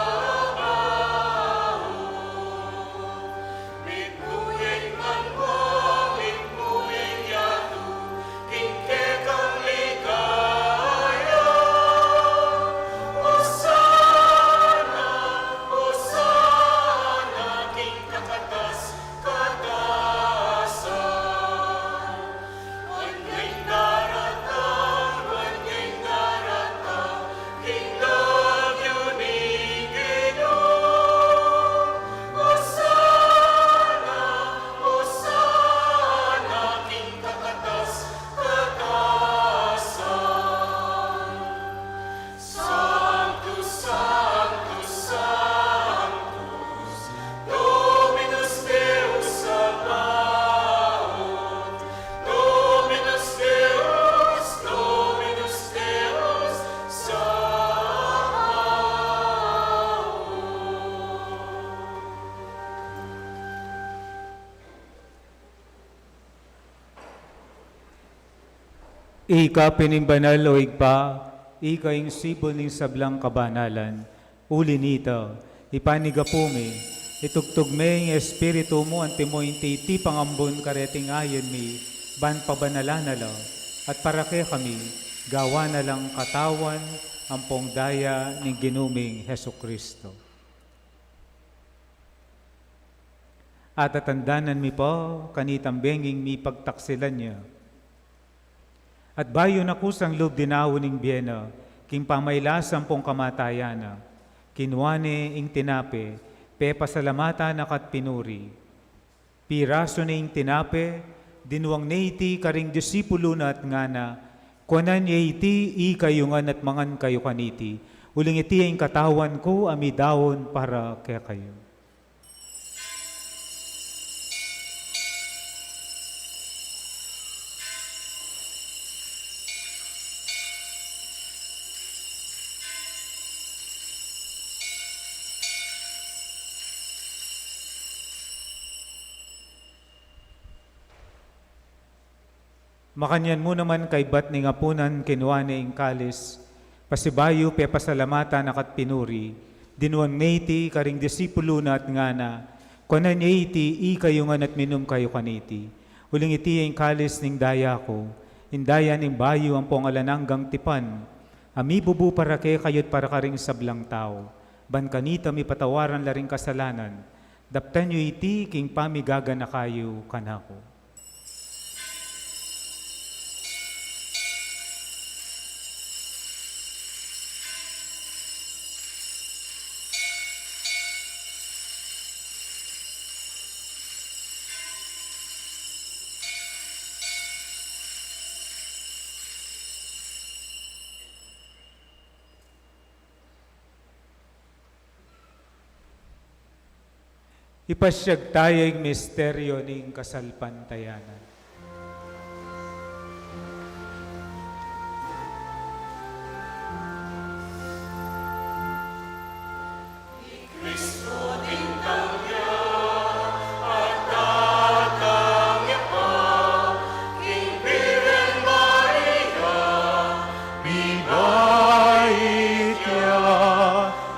Sanctus, Sanctus, Sanctus, Dominus Deus Sabaoth, Dominus Deus, Dominus Deus Sabaoth. Ika pin ing banal, o Ibpa, ika ing sibul ning sablang kabanalan. Uli nita, ipanigapu mi, itugtug me ing Espiritu mu antimo ing titipang ambun kareting ain mi, ban pabanalan na la, at para kekami, gawan na lang katawan ampong daya ning Ginu ming Jesucristo. Atatandanan mi pa kanitang benging mipagtaksilan ya. At bayu na kusang lub dinaun ing bie na, king pamailas ampong kamatayan na, kinua ne ing tinape, pepasalamatan na ka't pinuri. Pirasu ne ing tinape, dinuang ne iti karing disipulu na at ngana, kuanan ye iti ikayu ngan at mangan kayu kaniti, uling iti ya ing katawan ku a midaun para kekayu. Makanyan mu naman kaybat ning apunan, kinua ne ing kalis, Pasibayu pepasalamatan na ka't pinuri, dinuang ne iti karing disipulu na at ngana, kuanan ye iti ikayu ngan at minum kayu kaniti. Uling iti ya ing kalis ning daya ku, ing daya ning bayu ampong alang anggang tipan, a mibubu para kekayu at para karing sablang tau, ban kanita mipatawaran la ring kasalanan. Daptan yu iti king pamigaganaka yu kanaku. Ipasiag taya ing misteryo ning kasalpantayanan. I Kristo dintang ya, at datang ya pa, king Birhen Maria, mibait ya.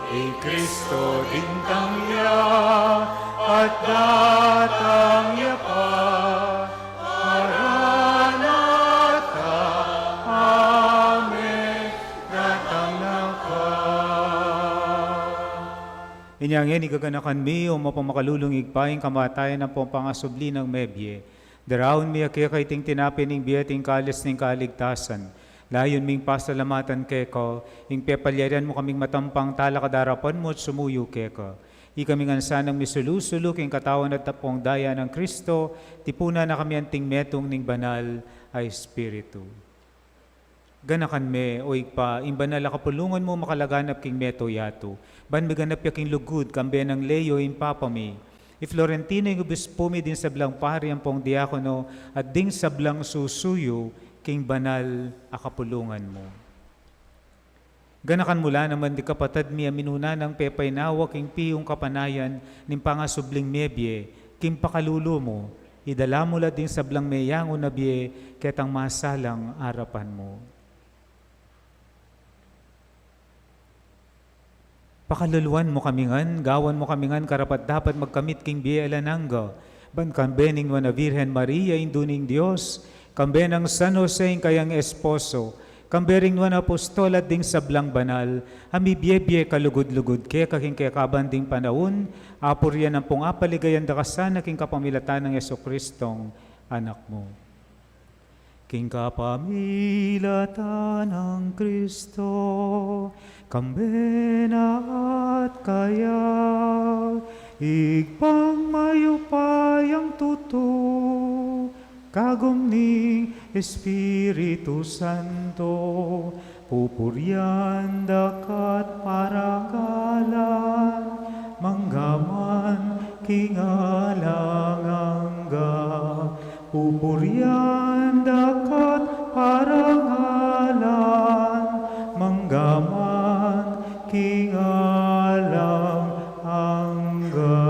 I Kristo dintang ya, at datang ya pa. Maranatha, Amen, datang na ka. Inya ngeni gaganakan mi, o mapamakalulung Ibpa, ing kamatayan ampong pangasubli nang mebie. Daraun mi keka iting tinape ning bie at ing kalis ning kaligtasan. Layun ming pasalamatan keka, ing pepalyarian mu kaming matampang talakad king arapan mu at sumuyu keka. Ikami ngan sanang misulu-sulu king katawan at ampong daya nang Kristo, tipunan na kami anting metung ning Banal a Espiritu. Ganakan me, o Ibpa, ing banal a kapulungan mu makalaganap king mabilug a yatu, ban miganap ya king lugud, kambe nang Leo ing Papa mi, i Florentino ing obispu mi, ding sablang pari ampong diakono, at ding sablang susuyu king banal a kapulungan mu. Ganakan mu la naman ding kapatad mi a minuna nang pepainawa king piyung kapanayan ning pangasubling mebie, king pakalulu mu, idala mu la ding sablang meyangu na bie ketang masalang arapan mu. Pakaluluan mu kami ngan, gawan mu kami ngan karapat-dapat magkamit king bie alang angga, ban kambe ning Nuan a Virgen Maria, Indu ning Dios, kambe nang San Jose ing kayang esposo, kambe ring nuan a apostol at ding sablang banal a mibie-bie kalugud-lugud keka king kekaban ding panaun, apurian ampong apaligayan da ka sana king kapamilatan nang Jesucristong Anak mu. King kapamilatan nang Kristo, kambe na at kaya, Ibpang mayupayang tutu, kagum ning Espiritu Santo, pupurian da ka't parangalan, mangga man king alang angga. Pupurian da ka't parangalan, mangga man king alang angga.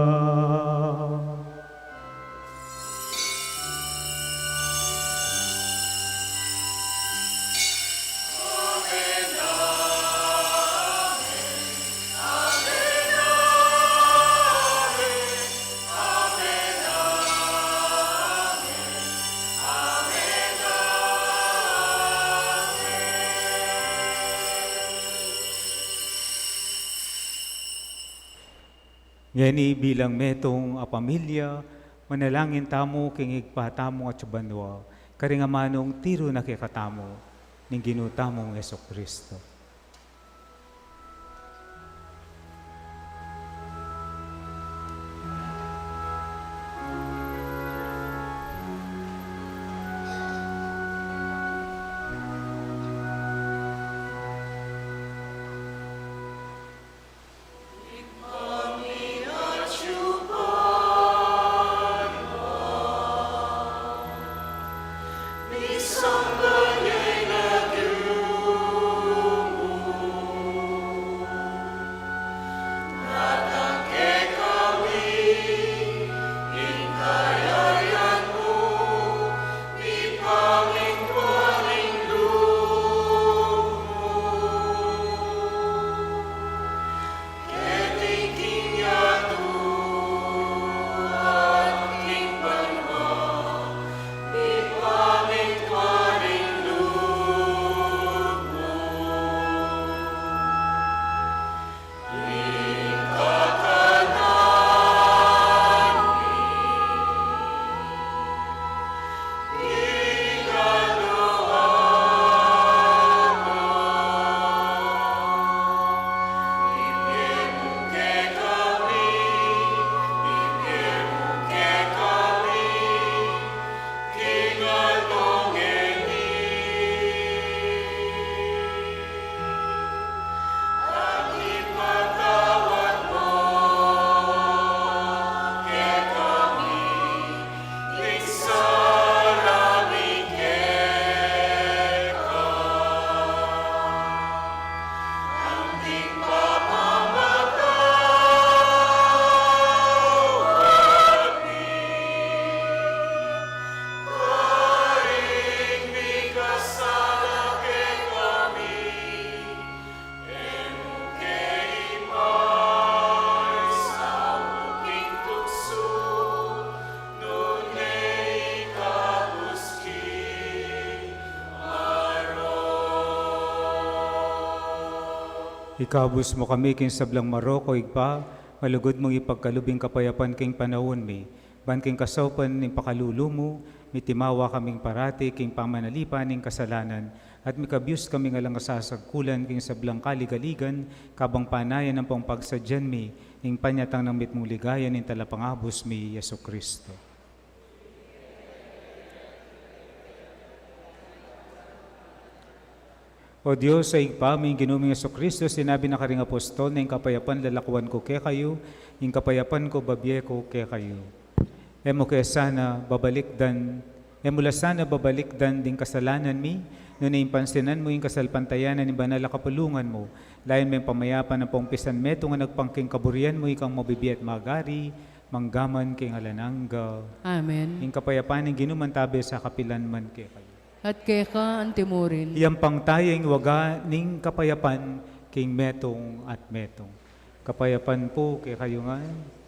Ngeni bilang metung a pamilya, manalangin tamu king Ibpa tamung atsu banua, karing amanung tiru na kekatamu ning Ginu tamung Jesucristo. Ikabus mu kami king sablang marok, O Ibpa, malugud mung ipagkalub ing kapayapan king panaun mi, ban king kasaupan ning pakalulu mu, mitimawa kaming parati king pamanalipan ning kasalanan, at mikabyus kaming alang kasasagkulan king sablang kaligaligan, kabang panayan ampong pagsadyan mi ing panyatang nang mitmung ligaya ning Talapangabus mi, Jesucristo. O Dios, a Ibpa ming Ginu ming Jesucristo, sinabi na karing apostol na ing kapayapan lalakuan ku kekayu, ing kapayapan ku babie ku kekayu. E mu ke sana babalikdan, e mu la sana babalikdan ding kasalanan mi, nune ing pansinan mu ing kasalpantayanan ning banal a kapulungan mu, layun meng pamayapan ampong pisan metung a nagpang king kaburian mu, ikang mabibie at magari, mangga man king alang angga. Amen. Ing kapayapan ning Ginu mantabe sa kapilan man kekayu. At keka antimurin. Iyampang taya ing waga ning kapayapan king metung at metung. Kapayapan pu kekayu ngan.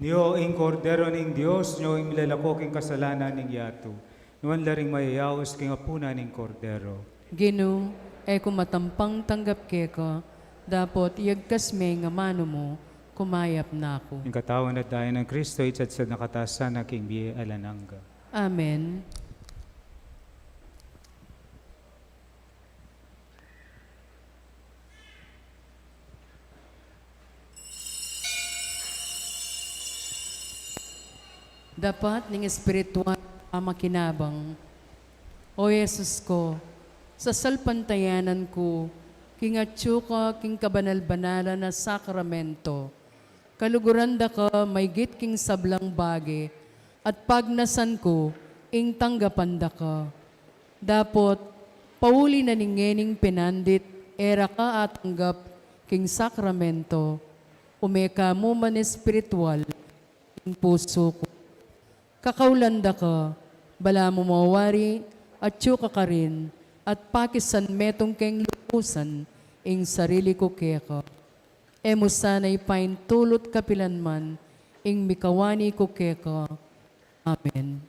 Nyo ing Kordero ning Dios, nyo ing milalako king kasalanan ning yatu. Nuan la ring mayayaus king apunan ning Kordero. Ginu, e ku matampang tanggap keka, dapot iyagkas me ing amanu mu, kumayap na ku. Ing katawan at daya nang Kristo, itsatsad na katamu sana king bie alang angga. Amen. Dapat ning espiritual a makinabang. O Jesus ko, sasalpantayanan ku king atyu ka king kabanal-banalan a sakramento. Kaluguran da ka maygit king sablang bage, at pagnasan ku ing tanggapan da ka. Dapot, pauli na ning ngening pinandit, e ra ka atanggap king sakramento, ume ka mu man espiritual king pusu ku. Kakaulan da ka, balamu mawari, atyu ka karin, at pakisan metung keng lubusan ing sarili ku keka. E mu sana ipaintulut kapilan man ing mikawani ku keka. Amen.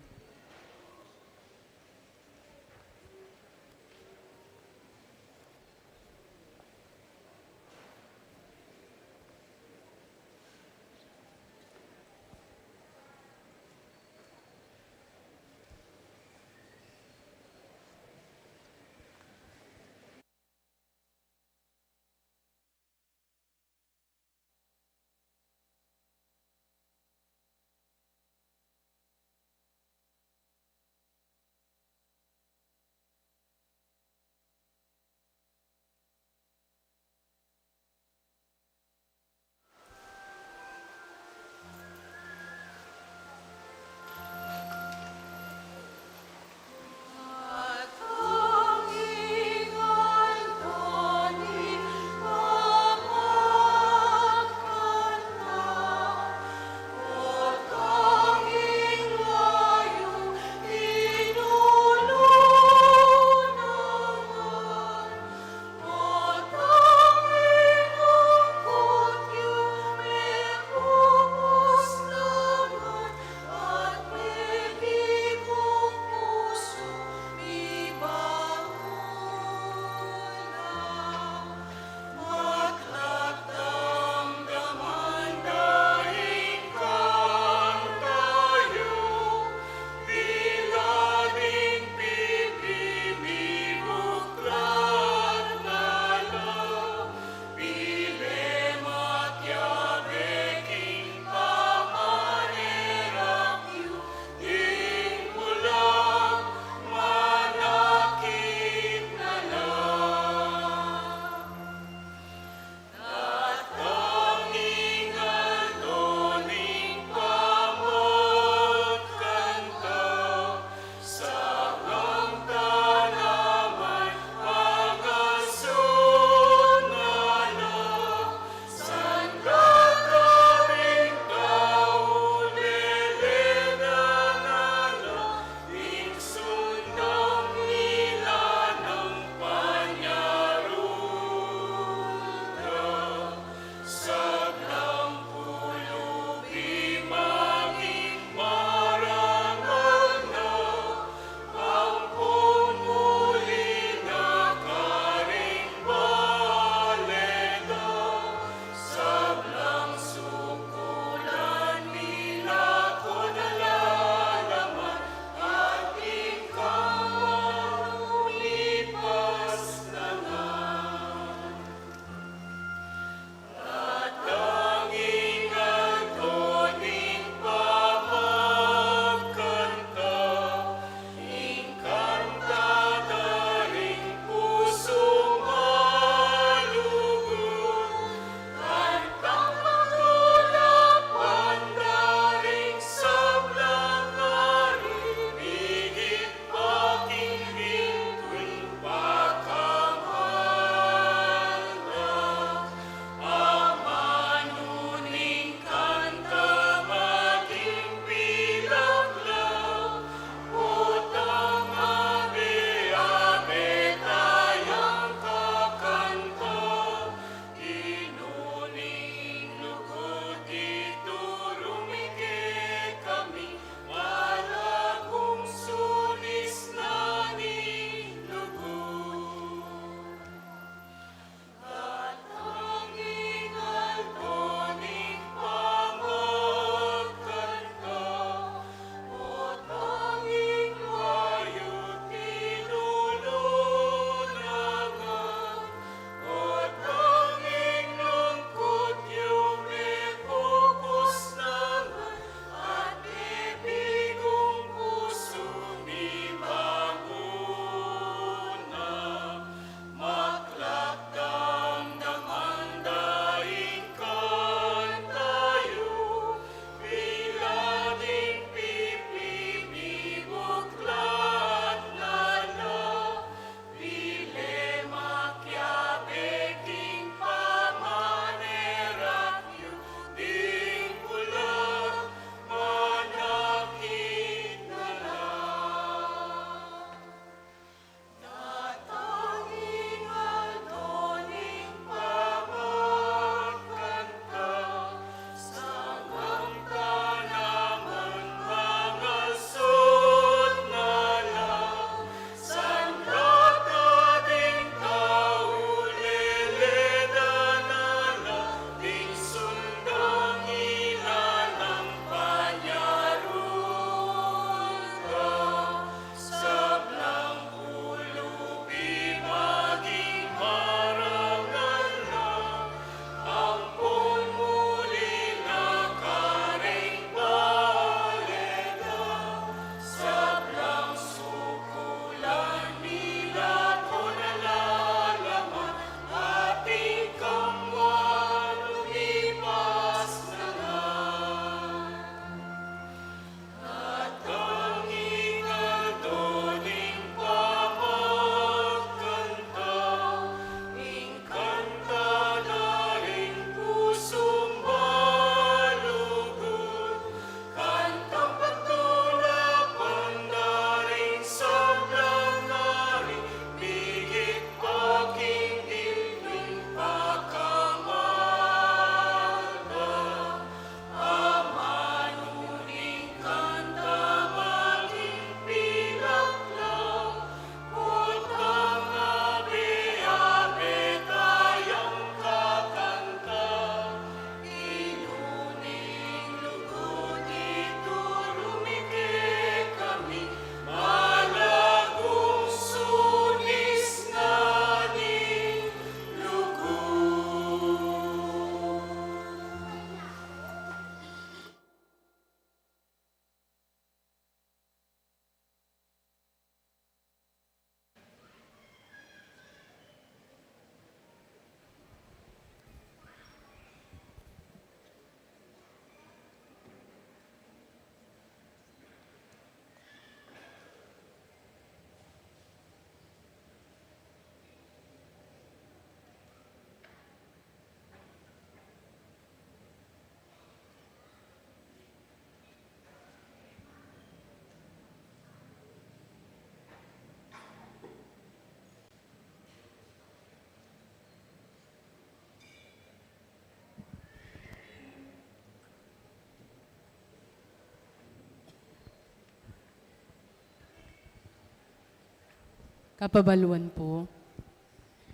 Kapabaluan po.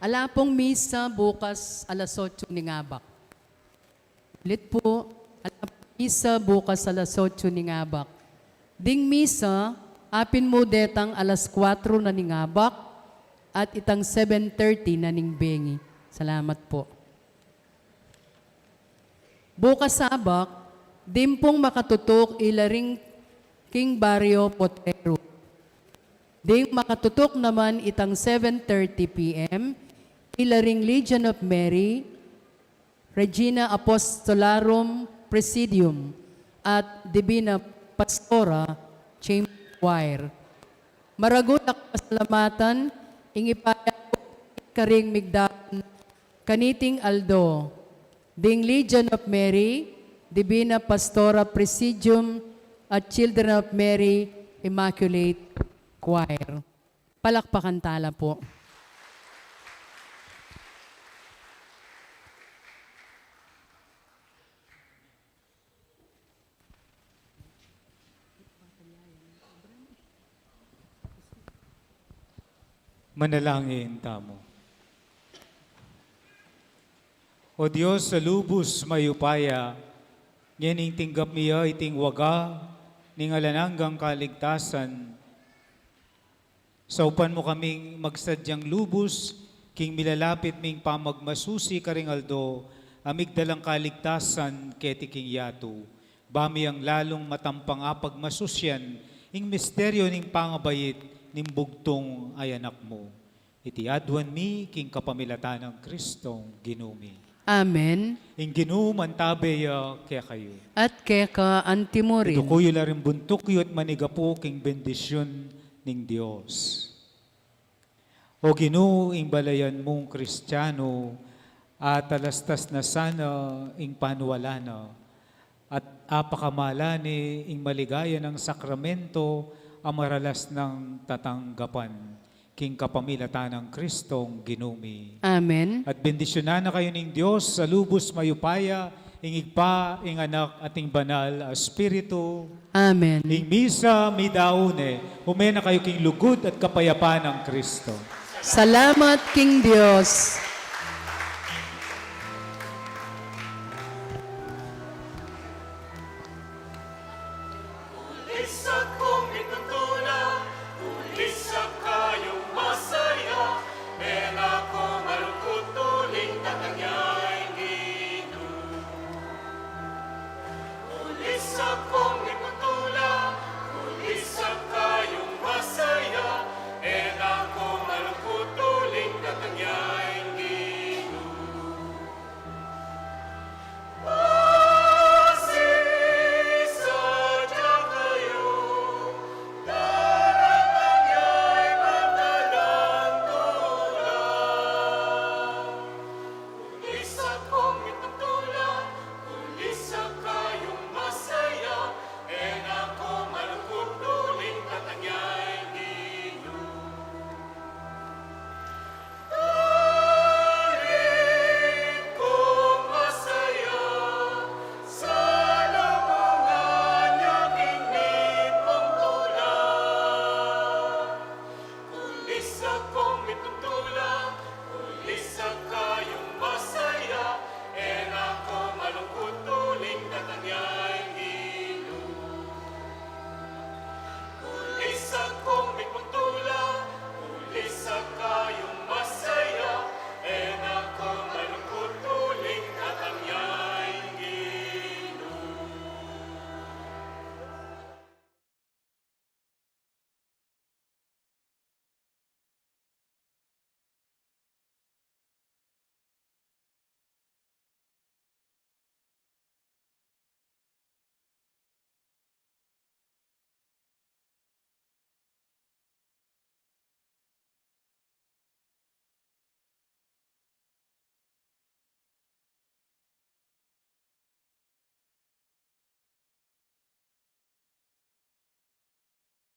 Ala pong misa bukas alas otso ning abak. Ulit po, ala pong misa bukas alas otso ning abak. Ding misa, apin mu detang alas kwatro na ning abak at itang seven thirty na ning bengi. Salamat po. Bukas abak, dimpung makatutuk ila ring king Barrio Potrero. Ding makatutuk naman itang seven thirty P M, ila ring Legion of Mary, Regina Apostolorum Presidium, at Divina Pastora Chamber Choir. Maragut a kapasalamatan ing ipaya karing migdaun kaniting aldo, ding Legion of Mary, Divina Pastora Presidium, at Children of Mary Immaculate Choir. Palakpakan tala po. Manalangin tamu. O Dios a lubus mayupaya, ngening tinggap mi ya iting waga ning alang anggang kaligtasan, saupan mu kaming magsadyang lubus king milalapit ming pamagmasusi karing aldo a migdalang kaligtasan keti king yatu. Ba mi yang lalung matampang apagmasusyan ing misteryo ning pangabait ning bugtung a Anak mu. Iti aduan mi king kapamilatan nang Kristong Ginu mi. Amen. Ing Ginu mantabe ya kekayu. At keka antimurin. Iduku yu la ring buntuk yu at manigapu king bendisyun ning Dios. O Ginu, ing balayan mung Kristiyanu, atalastas na sana ing paniwala na, at apakamala ne ing maligaya nang sakramento a maralas nang tatanggapan, king kapamilatan nang Kristong Ginu mi. Amen. At bendisyunan na kayu ning Dios a lubus mayupaya, ing Ibpa, ing Anak, at ing Banal a Espiritu. Amen. Ing misa midaun ne, ume na kayu king lugud at kapayapan nang Kristo. Salamat king Dios.